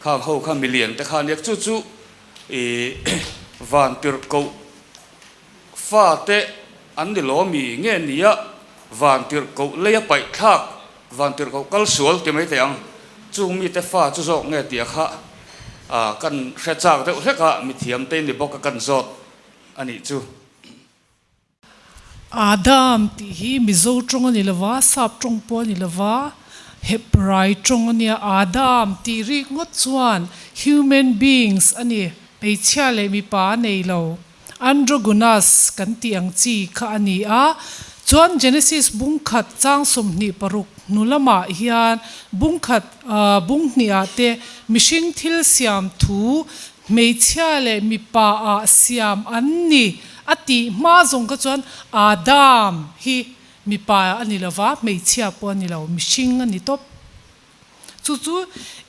khang ho kha milian te kha aniak chu chu ih van tirhkoh fa te an ni lawmi nge nia van tirhkoh lei a paih thlak van tirhkoh kal sual ti mai teh ang chung mite fa chu zawk nge tih a kha ah kan hre chak deuh hlek a mithiam te ni bawk a kan zawt a nih chu. Adam tih hi Mizo tawng a ni lova, Sap tawng pawh a ni lova, Hebrai tawng a nia. Adam tih rik ngawt chuan human beings a ni, hmeichhia leh mipa a nei lo, androgynous kan tih ang chi kha a ni a. Chuan Genesis bung khat chang 26 hnu lamah hian bung khat bung hnihah te mihring thil siam thu Hmeichhia leh mipa ah siam an ni a tih hma zawng kha chuan Adam hi mipa a ni lova, hmeichhia pawh a ni lo, mihring a ni tawp. Chu chu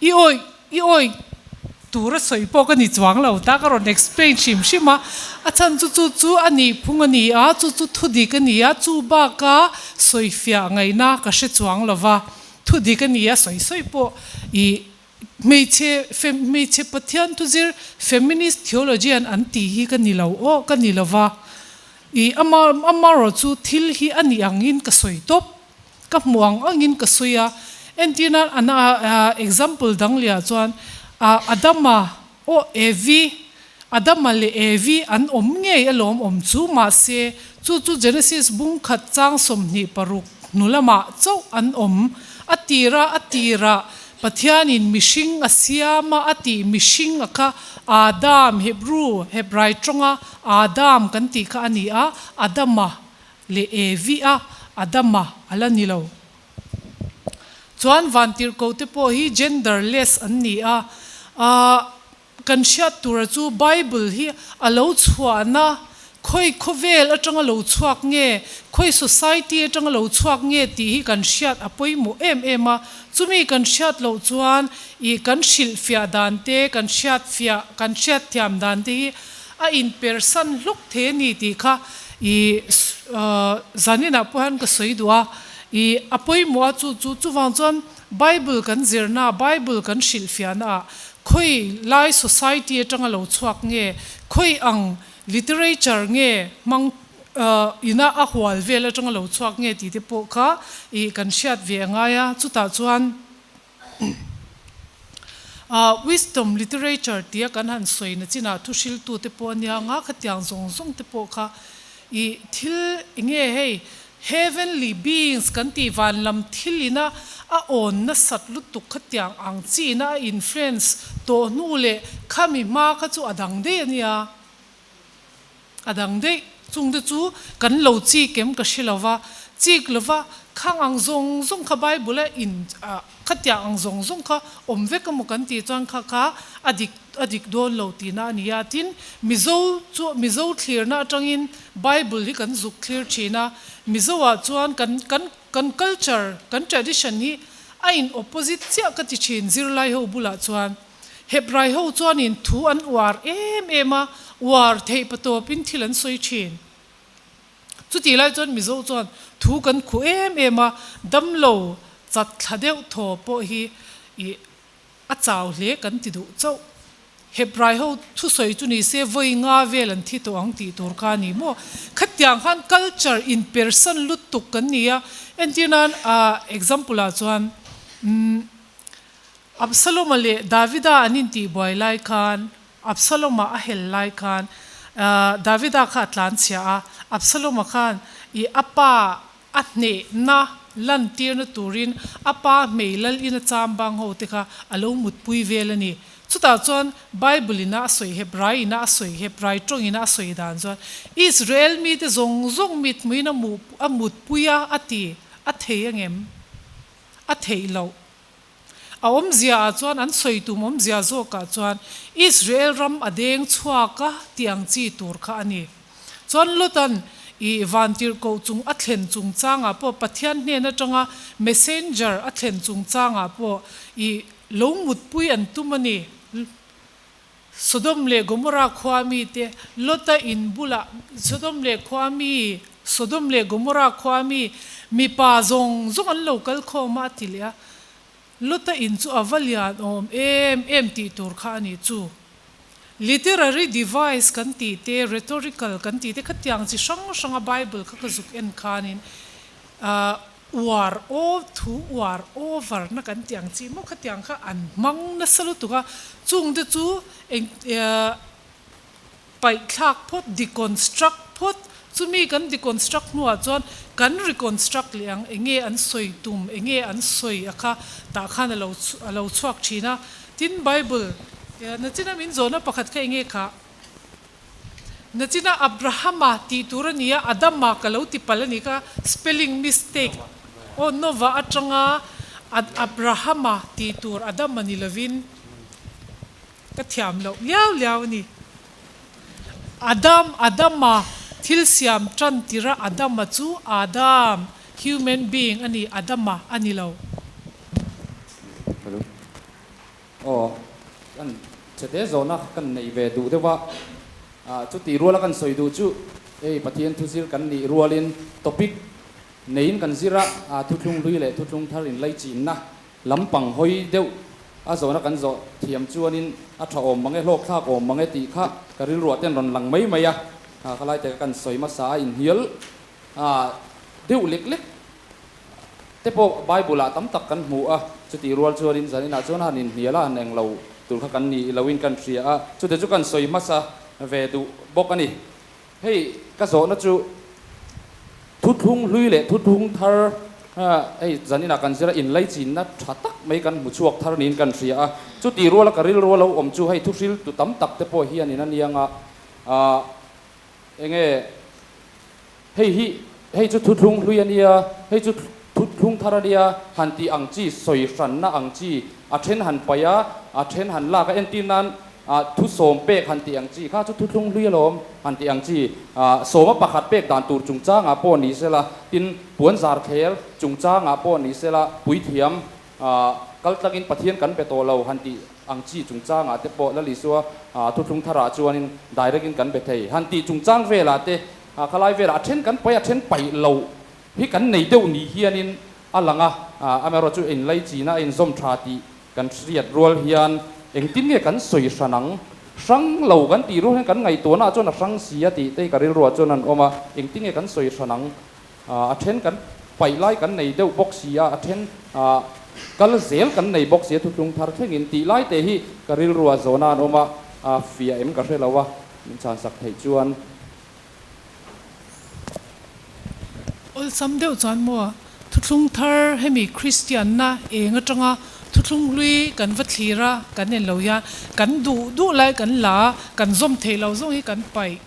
i awih i awih tur a sawi pawh ka ni chuang lo ta, ka rawn explain hrim hrim a, a chhan chu chu chu a nih phung a ni a, chu chu thudik a ni a, chu baka sawifiah ngaihna ka hre chuang lova, thudik a ni a sawi sawi pawh i Hmeichhe hmeichhe Pathian thuzir feminist theologian an tih hi ka ni lo aw, ka ni lo va. I ama amarawh chu thil hi a nih angin ka sawi tawp, ka hmuh ang angin ka sawi a. Entirnan an a example dang leh ah chuan a Adama aw Evi, Adama leh Evi an awm ngei alawm awm chu mahse chu chu Genesis bung khat chang 26 hnu lamah chauh an awm. A tira a tirah Pathianin mihring a siam a, a tih mihring a kha Adam, Hebrew, Hebrai tawnga Adam kan tih kha a ni a, Adama leh Evi a, Adama a la ni lo. Chuan vantirhkoh te pawh hi genderless an ni a, ah Kan hriat tura chu Bible hi a lo chhuahna khawi khawvel atanga lo chhuak nge, khawi society atanga lo chhuak nge tih hi kan hriat a pawimawh em em a. Chumi kan hriat loh chuan ih kan hrilhfiah dan te, kan hriatfiah, kan hriatthiam dan te hi a inpersan hluk thei a ni tih kha ih zaninah pawh hian ka sawi duh a. Ih a pawimawh a chu chu chuvang chuan Bible kan zirna, Bible kan hrilhfiahnaah Khawi lai society atanga lo chhuak nge, khawi ang literature nge hmang ina a hual vel atanga lo chhuak nge tih te pawh kha ih kan hriat ve a ngai a. Chutah chuan wisdom literature tia kan han sawi na chinah thuhriltu te pawh a nia nga khatiang zawng zawng te pawh kha ih thil enge hei Heavenly beings kan tih van lam thil ina a awn nasat lutuk khatiang ang chi ina a influence tawh hnu leh khami hma kha chu a dang daih a nia. A dang daih. Chung te chu kan lo chik em ka hre lova, chik lova khang ang zawng zawng kha Bible a in khatiang ang zawng zawng kha awm vek emaw kan tih chuan kha kha a dik a dik dawn lo tihna a ni a. Tin, Mizo chu Mizo thlirna atangin Bible hi kan zuk thlir thin a, Mizo ah chuan kan kan kan culture, kan tradition hi a in opposite chiah ka ti thin zirlai ho bulah chuan. Hebrai ho chuanin thu an uar em em a, uar theih patawpin thil an sawi thin. Chutih lai chuan Mizo chuan thu kan khuh em em a, damlo chat thla deuh thaw pawh hi ih a chau hle kan ti duh chauh. Hebrai ho thusawi chu ni se vawi nga vel an thi tawh ang tih tur kha a ni maw? Khatiang khan culture inpersan lutuk kan ni a, entir nan ah example ah chuan umm Absalom-a leh Davida an intihbuai lai khan Absalom-a a hel lai khan Davida kha a tlanchhia a, Absalom-a khan ih a pa a hnehna lantirna turin a pa hmei lal ina chambang ho te kha a lo mutpui vel a ni. Chutah chuan Bible ina a sawi Hebrai ina a sawi Hebrai tawng ina a sawi dan chuan Israel mite zawng zawng mithmuin a muh a mutpui a a ti a thei angem? A theih loh. A awmzia ah chuan an sawi tum awmzia zawkah chuan Israel ram a deng chhuak a tih ang chi tur kha a ni. Chuan Lotan i vantirhkoh chung a thlen chungchangah pawh Pathian hnen atanga messenger a thlen chungchangah pawh i lo mutpui an tum a ni. Sodom leh Gomorrah khua mite Lota in bulah Sodom leh khua mi Sodom leh Gomorrah khua mi mipa zawng zawng an lo kal khawm a a ti leh a. Lota in chu a va lian awm em em tih tur kha a ni chu. Literary device kan tih te, rhetorical kan tih te khatiang chi hrang hranga Bible kha ka zuk en khanin uar aw thu uar over na kan tih ang chi maw khatiang kha an hmang nasa lutuk a, chung te chu eng Paihthlak phawt, deconstruct phawt, chumi kan deconstruct hnuah chuan kan reconstruct leh ang, enge an sawi tum, enge an sawi a kha tah khan a lo a lo chhuak thin a. Tin, Bible nachina min zawhna pakhat kha enge kha? Nachina Abrahama tih tur a ni a, Adama ka lo ti palh a ni kha, spelling mistake, aw Nova atanga Abrahama tih tur Adama ni lovin. Ka thiam loh liau liau a ni. Adam, Adama, thil siam tan tira Adama chu Adam, human being, a ni, Adama a ni lo. Hello. Aw, kan chhete zawhna kan neih ve duh deuh a, chutih ruala kan sawi duh chu hei Pathian thuzir kan nih rualin topic neiin kan zir a, thuthlung hlui leh thuthlung thar inlaichinna Lampang hawi deuh a zawhna kan zawh thiam chuanin a tha awm mange, hlawk thlak awm mange tih kha ka rilruah ten rawn lang mai mai a, kha lai te kha kan sawi hmasa a inhnial deuh lek lek te pawh Bible ah tam tak kan hmu a, chutih rual chuanin zaninah chuan han inhnial a han englo tur kha kan ni loin kan hria a, chute chu kan sawi hmasa ve duh bawk a ni. Hei ka zawhna chu thuthlung hlui leh thuthlung thar hei zaninah kan zir a inlaichinna tha tak mai kan hmu chhuak thar niin kan hria a, chuti ruala ka rilru lo awm chu hei thuhril tu tam tak te pawh hianin a nia nga enge hei hi hei chu thuthlung hlui a nia hei chu thuthlung thar a nia han tih ang chi sawi hranna ang chi a then han paih a a then han lak a entir nan Ah, thu sawm pek han tih ang chi kha chu thuthlung hlui alawm han tih ang chi. Ah, sawma pakhat pek dan tur chungchangah pawh ni sela, tin, puan zar thler chungchangah pawh ni sela, puithiam, ah, kal tlangin Pathian kan pe tawh lo han tih ang chi chungchangah te pawh Lalisua, ah, thuthlung tharah chuanin direct in kan be thei han tih chungchang velah te, ah, khalai velah a then kan paih a then paih loh hi kan nei deuh ni hianin a lang a, ah, amaherawhchu inlaichina a inzawm tha tih Kan hriat rual hian engtin nge kan sawi hran ang? Hrang lo kan tih rual hian kan ngaihtuahna ah chuan a hrang si a tih te hi ka rilruah chuan an awm a, engtin nge kan sawi hran ang? A then kan paih lai kan nei deuh bawk si a, a then kal zel kan nei bawk si a thutlung thar thlengin tih lai te hi ka rilruah zawhna an awm a, a fiah em ka hre lo a, min chhansak theih chuan. Awlsam deuh chuan maw thuthlung thar hemi Kristianna eng atanga thuthlung hlui kan va thlir a, kan en lo hian kan duh duh lai kan la a, kan zawm theih lo zawng hi kan paih.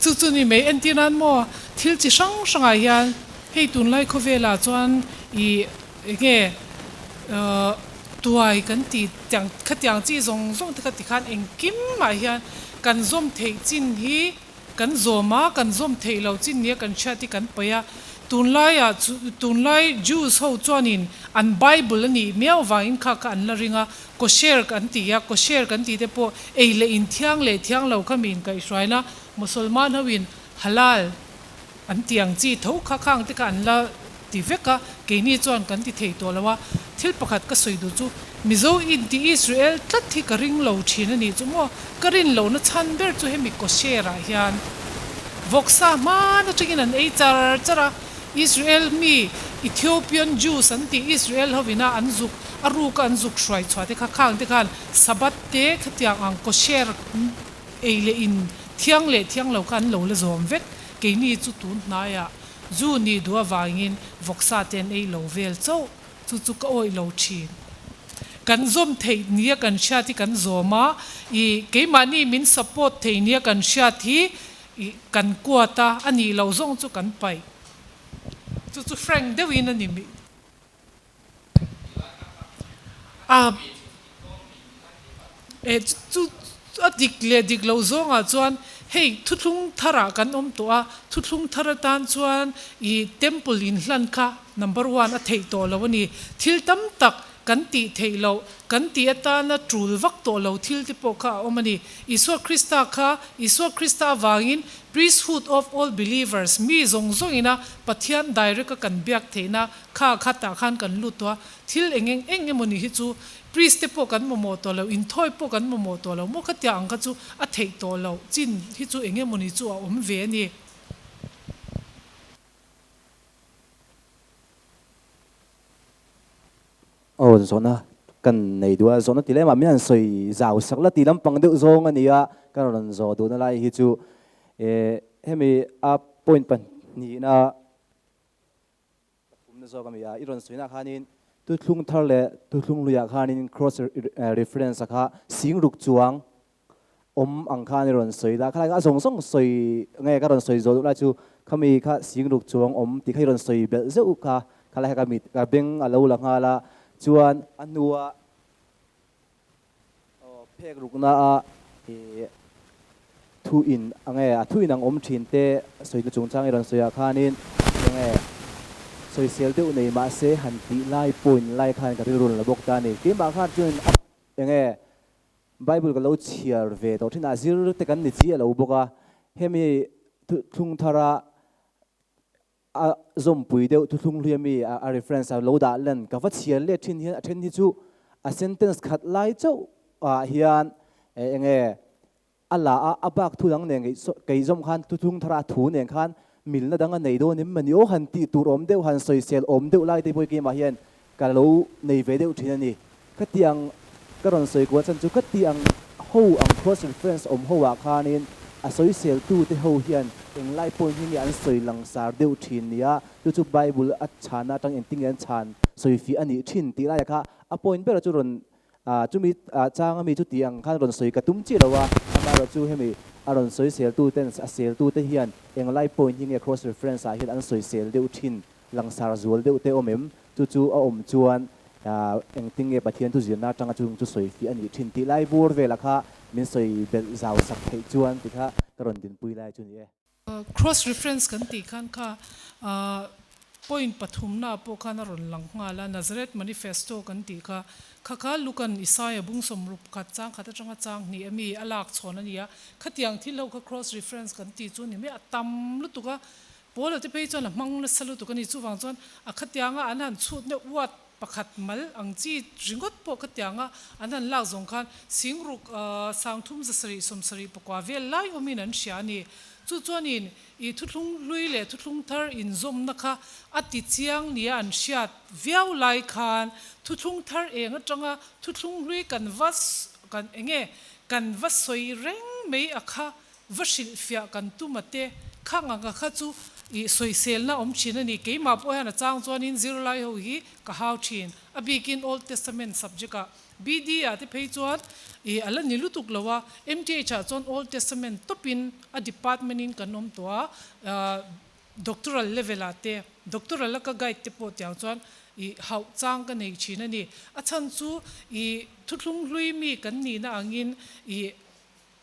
Chu chu ni mai entir nan maw thil chi hrang hrangah hian hei tunlai khawvelah chuan ih enge Tuai kan ti tiang khatiang chi zawng zawng te kha tikhan engkim mah hian kan zawm theih chin hi kan zawm a, kan zawm theih lo chin nia kan hriat hi kan paih a. Tunlaiah chu tunlai Jews ho chuanin an Bible a nih miau vangin kha kha an la ring a, kosher an ti a, kosher kan tih te pawh ei leh in thiang leh thiang lo kha mi inkaihhruaina Mosolman hoin halal an ti ang chi tho kha khang te kha an la ti vek a, keini chuan kan ti thei tawh lo a, thil pakhat ka sawi duh chu Mizo inti Israel tlat hi ka ring lo thin a nih chu maw, ka rin lohna chhan ber chu hemi kosher ah hian vawksa hman atangin an ei char char a, Israel mi Ethiopian Jews an tih Israel ho ina an zuk a ruka an zuk hruai chhuah te kha khang te khan Sabbath te khatiang ang kosher Ei leh in thiang leh thiang lo kha an lo la zawm vek. Keini chu tun hnaiah zu nih duh avangin vawksa te an ei lo vel chauh. Chu chu ka awih lo thin. Kan zawm theih nia kan hriat hi kan zawm a, i keimahni min support thei nia kan hriat hi i kan kuat a, a nih loh zawng chu kan paih. Chu chu frank deuhin a ni. A eh chu a dik leh dik loh zawngah chuan hei thuthlung tharah kan awm tawh a, thuthlung thar atan chuan ih temple inhlan kha number one a theih tawh lo a ni. Thil tam tak kan tih theih loh, kan tih atana tul vak tawh lo thil te pawh kha a awm a ni. Isua Krista kha Isua Krista avangin Priesthood of all believers, mi zawng zawngina Pathian direct a kan biak theihna kha khatah khan kan lut tawh a, thil eng eng eng emawni hi chu priest te pawh kan mamawh tawh lo, inthawi pawh kan mamawh tawh lo maw khatiang ang kha chu a theih tawh loh chin hi chu eng emawni chu a awm ve a ni. Aw zawhna kan nei duh a, zawhna ti lemah min han sawi zau sak la tih lampang deuh zawng a ni a, ka rawn zawh duhna lai hi chu eh hemi a point pahnihna pathumna zawk a mi a, i rawn sawina khanin thuthlung thar leh thuthlung hluiah khanin cross reference a kha singruk chuang awm ang khan i rawn sawi la, khalai kha a zawng zawng sawi nge ka rawn sawi zawh duh lai chu khami kha singruk chuang awm tih kha i rawn sawi belh zeuh kha, khalai kha ka mit ka beng a lo la nghal a, chuan a hnua aw phek rukna a ih thu in nge a thu in ang awm thin te sawi na chungchang i rawn sawi ah khanin enge sawisel deuh nei mahse han tih lai point lai khan ka rilru la bawk ta a ni, keimah khan chuan a enge Bible ka lo chhiar ve tawh thin a, zir te kan ni chiah lo bawk a, hemi thuthlung thara a zawmpui deuh thuthlung hlui ami a reference a lo dah lan ka va chhiar let thin hian a then hi chu a sentence khat lai chauh ah hian enge a la a, a bak thu dang nen kei zawm khan thuthlung thara a thu nen khan milna dang a nei dawn em mani aw han tih tur awm deuh han sawisel awm deuh lai te pawh hi keimah hian Ka lo nei ve deuh thin a ni. Khatiang ka rawn sawi kual chan chu khatiang ho ang cross reference awm ho ah khanin a sawisel tu te ho hian englai point hi nge an sawi langsar deuh thin nia, chu chu Bible a chhana atang engtin nge an chhan sawifiah a nih thin tih laiah kha a point berah chu rawn chumi chang ami chu tih ang khan rawn sawi ka tum chiah lo a, amaherawhchu hemi a rawn sawisel tu ten a sel tu te hian englai point hi nge cross reference ah hian an sawisel deuh thin Langsar zual deuh te awm em? Chu chu a awm chuan engtin nge Pathian thu zirna atanga chung chu sawi fiah a nih thin tih lai bur vela kha min sawi belh zau sak theih chuan ti kha ka rawn dinpui lai chu ni e. Cross reference kan tih khan kha point pathumna pawh khan a rawn lang nghal a, Nazareth Manifesto kan tih kha, kha kha Lukan Isaia bung sawmruk pakhat chang khat atanga chang hnih ami a lak chhawn a ni a, khatiang thil ho kha cross reference kan tih chu ni mai a tam lutuk a, Paula te phei chuan a hmang nasa lutuk a ni. Chuvang chuan a khatianga an han chhut deuh uat pakhat mal ang chi ringawt pawh khatianga an han lak zawng khan singruk sangthum zasarih sawmsarih pakua vel lai awmin an hria a ni. Chu chuanin i thuthlung hlui leh thuthlung thar inzawmna kha a ti chiang nia an hriat viau lai khan thuthlung thar eng atanga thuthlung hlui kan va kan enge kan va sawi reng mai a kha Va hrilhfiah kan tum a te, khang anga kha chu i sawiselna awm thin a ni. Keimah pawh hian a chang chuanin zirlai ho hi ka hau thin. A bikin Old Testament subject ah BD ah te phei chuan i a la ni lutuk lo a, MTH ah chuan Old Testament tawpin a department in kan awm tawh a, doctoral level ah te, doctoral a ka guide te pawh tiang chuan i hauh chang ka nei thin a ni. A chhan chu i thuthlung hlui mi kan nihna angin i.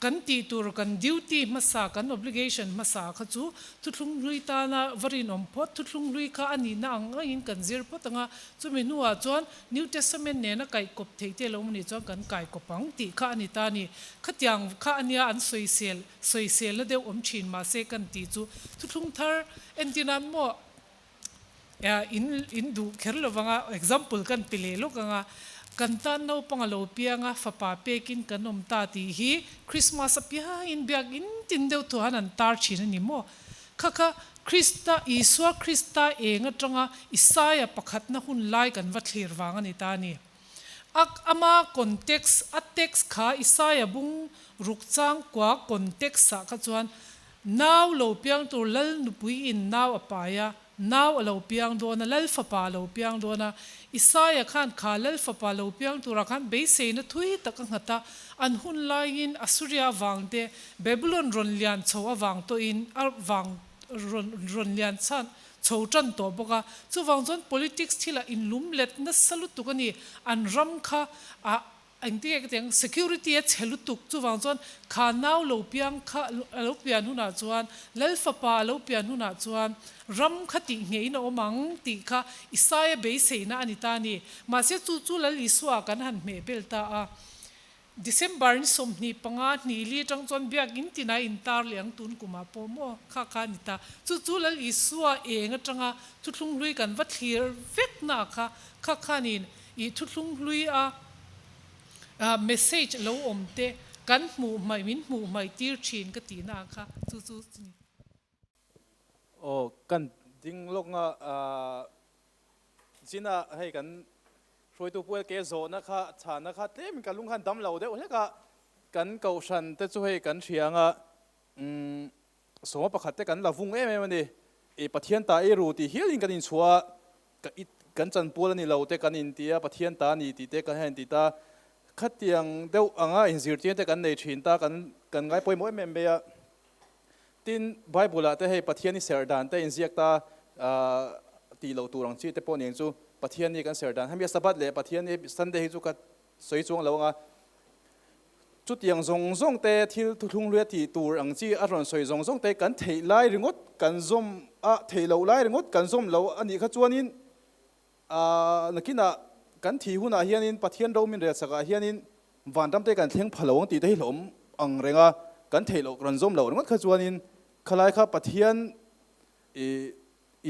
Kan tih tur, kan duty hmasa, kan obligation hmasa kha chu thuthlung hlui tana va rinawm phawt, thuthlung hlui kha a nihna ang angin kan zir phawt ang a, chumi hnuah chuan New Testament nena kaihkawp theih te lo awm anih chuan kan kaikawp ang tih kha a ni ta a ni. Khatiang kha a nia an sawisel, sawiselna deuh awm thin mahse kan tih chu thuthlung thar entir nan maw In in duh kher lo vanga example kan pe leh lawk anga kan tan naupang a lo piang a fapa pekin kan awm ta tih hi Christmas apiangin biakin tin deuh thu han an tar thin a ni maw? Kha kha Krista Isua Krista eng atanga Isaia pakhatna hun lai kan va thlir vang a ni ta a ni. A ama context a text kha Isaia bung ruk chang kua context ah kha chuan Nau lo piang tur Lal nupui in nau a pai a, nau a lo piang dawn a, Lal fapa a lo piang dawn a. Isaia khan kha Lal fapa lo piang turah khan beiseina thui tak a nghat a, an hun laiin Assuria avang te, Babylon rawn lian chho avang tawhin a vang rawn rawn lian chhan chho tan tawh bawk a. Chuvang chuan politics thilah inlum let nasa lutuk a ni, an ram kha a Engtin nge ka ti ang, security a chhe lutuk, chuvang chuan kha nau lo piang kha a lo pian hunah chuan, Lal fapa a lo pian hunah chuan ram kha tih ngeiin a awm ang tih kha Isaia beiseina a ni ta a ni. Mahse chu chu Lal Isua kan han hmeh bel ta a. December ni 25 hnih li atang chuan biakin tinah intar leh ang tun kumah pawh maw kha kha a ni ta. Chu chu Lal Isua eng atanga thuthlung hlui kan va thlir vekna kha kha khanin I thuthlung hlui a message lo awm te kan hmuh hmaih min hmuh hmaih tir thin ka tih na ang kha chu chu chu ni. Aw kan ding lawk nga zina hei kan hruaitu pual ke zawhna kha chhana kha tlem in ka lung khan dam lo deuh hlek a kan kohhran te chu hei kan hria anga umm sawma pakhat te kan la vung em em a ni i Pathian ta ei ru tih hial in kan inchhuah a Ka it kan chanpual a ni lo te kan inti a, Pathian ta a ni tih te kan han inti ta. Khatiang deuh anga inzirtirna te kan nei thin ta, kan kan ngai pawimawh em em mai a. Tin, Bible ah te hei Pathian i serh dan te inziak ta tih loh tur ang chi te pawh ni ang chu. Pathian hi kan serh dan, hemi a Sabbath leh Pathian hi Sunday hi chu ka sawi chuang lo anga. Chutiang zawng zawng te thil thuthlung hluia tih tur ang chi a rawn sawi zawng zawng te kan theih lai ringawt kan zawm a, theih loh lai ringawt kan zawm lo a nih kha chuanin aah nakinah kan thih hunah hianin Pathian ro min relsak ah hianin vanram te kan thleng pha lo ang tih te hi hlawm ang reng a, kan theih loh rawn zawm loh ringawt kha chuanin khalai kha Pathian ih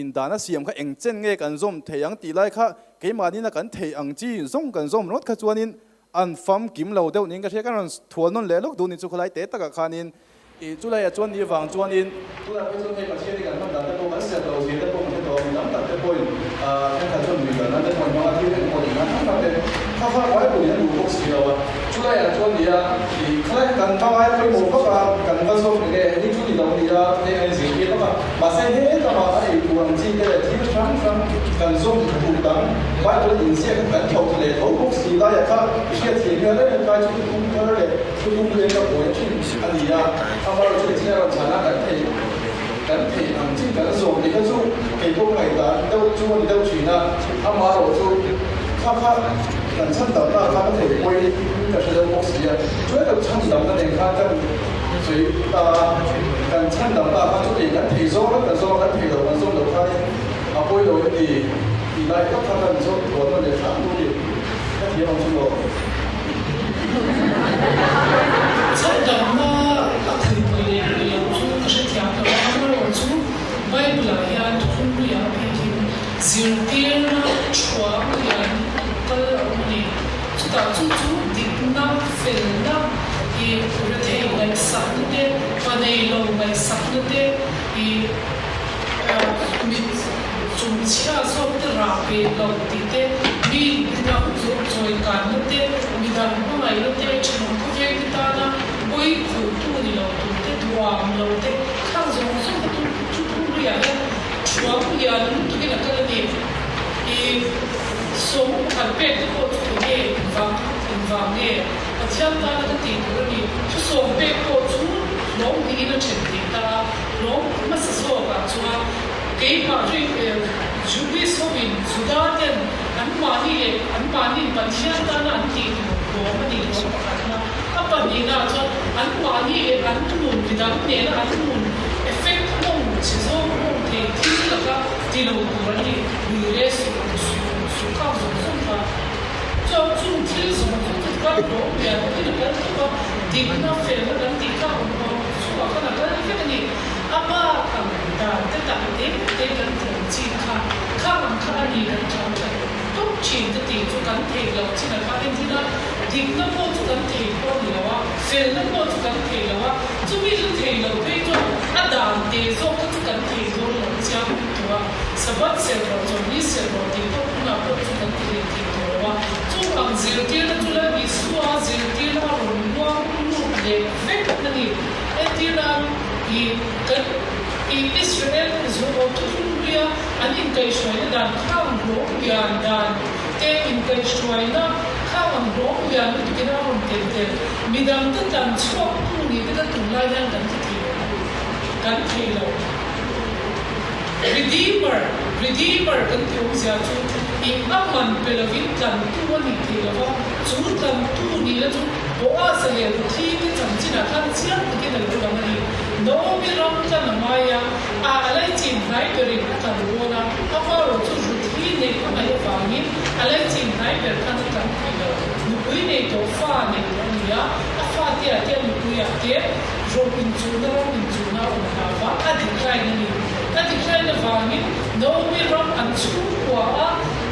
Indan a siam kha eng chen nge kan zawm thei ang tih lai kha keimahni na kan theih ang chi zawng kan zawm rawt kha chuanin an fam kim lo deuh niin ka hria. Kan rawn thual nawn leh lawk duh ni chu khawlai te takah khanin ih chulaiah chuan ni vang chuanin tunah phei chuan hei Pathian hi kan hman dan te pawh kan serh lo zia te pawh kan hre tawh a, mi tam tak te pawhin ah thenkhat chuan lui kal nan te pawh an hmang a, thil engemaw tih nan hrang hrang te kha kha Bible in a duh bawk si lo a, chulaiah chuan nia ih khalai kan va ngai pawimawh vak a, kan va zawm reng e, hei chu ni lo nia hei a inzirtir vak a, mahse he lamah a ei tur ang chi te leh thil hrang hrang kan zawm tur dang Bible inziak kha kan thlauh tha leh tho bawk si laiah kha hriatthiam hian reng reng kai chu thuthlung thar leh thuthlung hlui ka buai thin a ni a, amaherawhchu chu engtin a rawn chhan a kan theih kan theih ang chi kan zawm tih kha chu kei pawh ka ngaihdan deuh chu a ni deuh thin a, amaherawhchu kha kha kan chhan damna kha ka theih pawhin ka hre deuh bawk si a, chuai deuh chhan damna nen khan kan sawi ta a, kan chhan damna kha chuti kan theih zawng kan zawng a kan theih loh kan zawm loh khanin a pawi lo em ni tih lai tak kha kan zawm thuan nawn leh hram tur ni ka thiam ang chu maw. Chhandamna a khuipui leh pui loh chu ka hrethiam lo a, amaherawhchu Bible-ah hian thuthlungpuiah bikin zirtirna thuang lian kal a awm a ni. Chutah chu chu dikna, felna, i rethei ngaihsakna te, pa nei lo ngaihsakna te, i mit chumchhia zawk te rah ve lo tih te, mi dang chawikanna te, mi dang hmangaihna te, thenawm khawveng te tana pawi khawihtu ni lo tur te, duham lo te, khang zawng zawng kha chu thuthlungluiah hian thuam lian lutukin a kal a ni. I sawm pakhat pek te pawh chu enge engvang engvang nge Pathian tana ka tih tur a ni. Thu sawm pek pawh chu hlawm hnihin a then thei ta a, hlawm hmasa zawkah chuan keimah ri Jewish hoin Juda ten an mahni leh an mahniin Pathian tana an tih tur hlawm a ni hlawm pakhatna. A pahnihnaah chuan anmahni leh an nun midang nena an nun effect nghawng chhe zawng nghawng thei thil laka ti lo tur an ni. Lui leh suh suh suh khak zawng zawng kha chuan chung thil zawng zawng chu kan hlawm lian awkin a kal tawp a, dikna felna kan tih kha awm awm chungah khan a kal vek a ni. A bak ang dan te tak te te kan tih ang chi kha khang ang kha a ni kan tlang that tawp thin te tih chu kan theih loh chin a kha entin a, dikna pawh chu kan thei pawh a ni lo a, felna pawh chu kan thei lo a, chumi chu thei lo phei chuan a dan te zawk kha chu kan thei dawn lo chiang lutuk a, Sabbath serh rawh, Chawlhni serh rawh tih pawh hunah pawh chu kan ti leh thei tawh lo a, chung ang zirtirna chu Lal Isua zirtirna a rawn luang lut leh vek a ni. Entirnan, i kan i Israel zawh thuthlung hluia an inkaihhruaina dan khang hlawm lian dan te inkaihhruaina khang ang hlawm lian lutukin a rawn tel tel. Midangte tlan chhuaktu nih te kan tunlai hian kan ti thei lo. Kan thei lo. Redeemer, Redeemer kan tih awmzia chu i a man pe lovin tlantu a nih theih lo va, chu tlantu nihna chu Boaz-a leh Ruthi te chanchinah khan chiang takin a lo lang a ni. Naomi ram tlan a ngai a, a a laichin hnai berin a tlan dawn a, a pa rawh chu Ruthi neih a ngaih avangin a laichin hnai ber khan a tlan thei lo. Nupui nei tawh fa nei tawh a ni a, a fate ah te a nupui ah te Rawh inchuhna ram inchuhna a awm hna va, a decline a ni. A decline avangin Naomi ram an chhungkua a,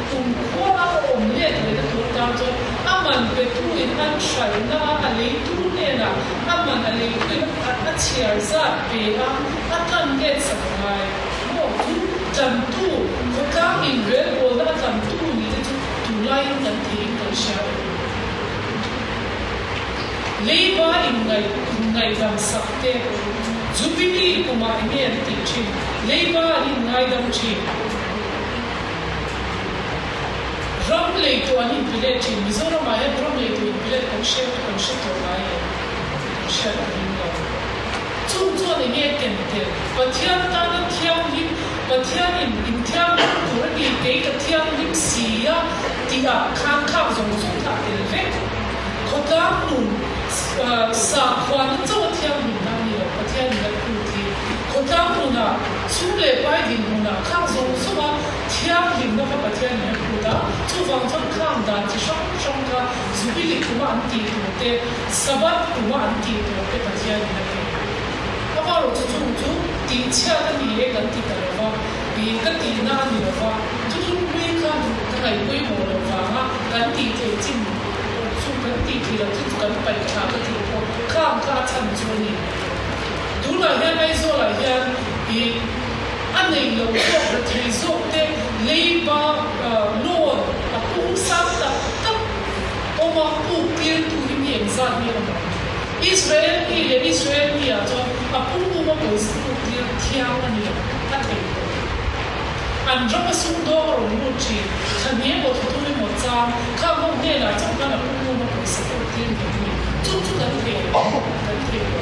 kum khua a awm let lehna tur tan chuan a man petu in an hralhna a, a leitu hnenah a man a leitu in a chhiar zat pe a, a tlan let sak a ngai. Maw chu tlantu, khawtlang inrelbawlna a tlantu nih te chu tunlaiin kan theiin kan hria em? Leiba inngaih inngaidam sak te, Jubilee kumah enge an tih thin? Leiba an inngaidam thin. Ram leitu an inpilet thin. Mizoramah hian ram leitu inpilet kan hriat chu kan hre tawh ngai em? Kan hriat a ring lo. Chung chuan enge ken tel? Pathian tana thianghlim, Pathianin inthianghlim tur a ni, kei ka thianghlim si a tih ah khan khak zawng zawng kha a tel vek. Khawtlang nun sakhuana chauh a thianghlim na a ni lo, Pathianin a phut hi. Khawtlang nunah sum leh pai dinhmunah khang zawng zawnga thianghlimna kha Pathianin a phut a, chuvang chuan khang dan chi hrang hrang kha Jubilee kuma an tih tur te, Sabbath kuma an tih tur te Pathianin a pe. Amaherawh chu chung chu tihchhiat a ni e kan ti ta lo va, ih ka tihna a ni lo va, thuthlung hlui kha ka ngaihpawimawh loh vanga kan tih theih chin chu kan tih theih loh chin chu kan paih thla ka tih pawh khang kha a chhan chu a ni. Tunah hian Aizawlah hian ih a neih loh zawk rethei zawk te leiba loan a pung sang tak tak awm a puk tirtu hi mi engzat nge awm ang? Israel mi leh Israel mi ah chuan a pum pum a pawisa puk tir thiang a ni lo, a thei lo. An ram a sumdawng a rawn lut thin, thla emaw thla thum emaw chang, khang ho hnenah chauh khan a pum pum a pawisa puk tir ngei a ni. Chu chu kan thei lo, kan thei lo.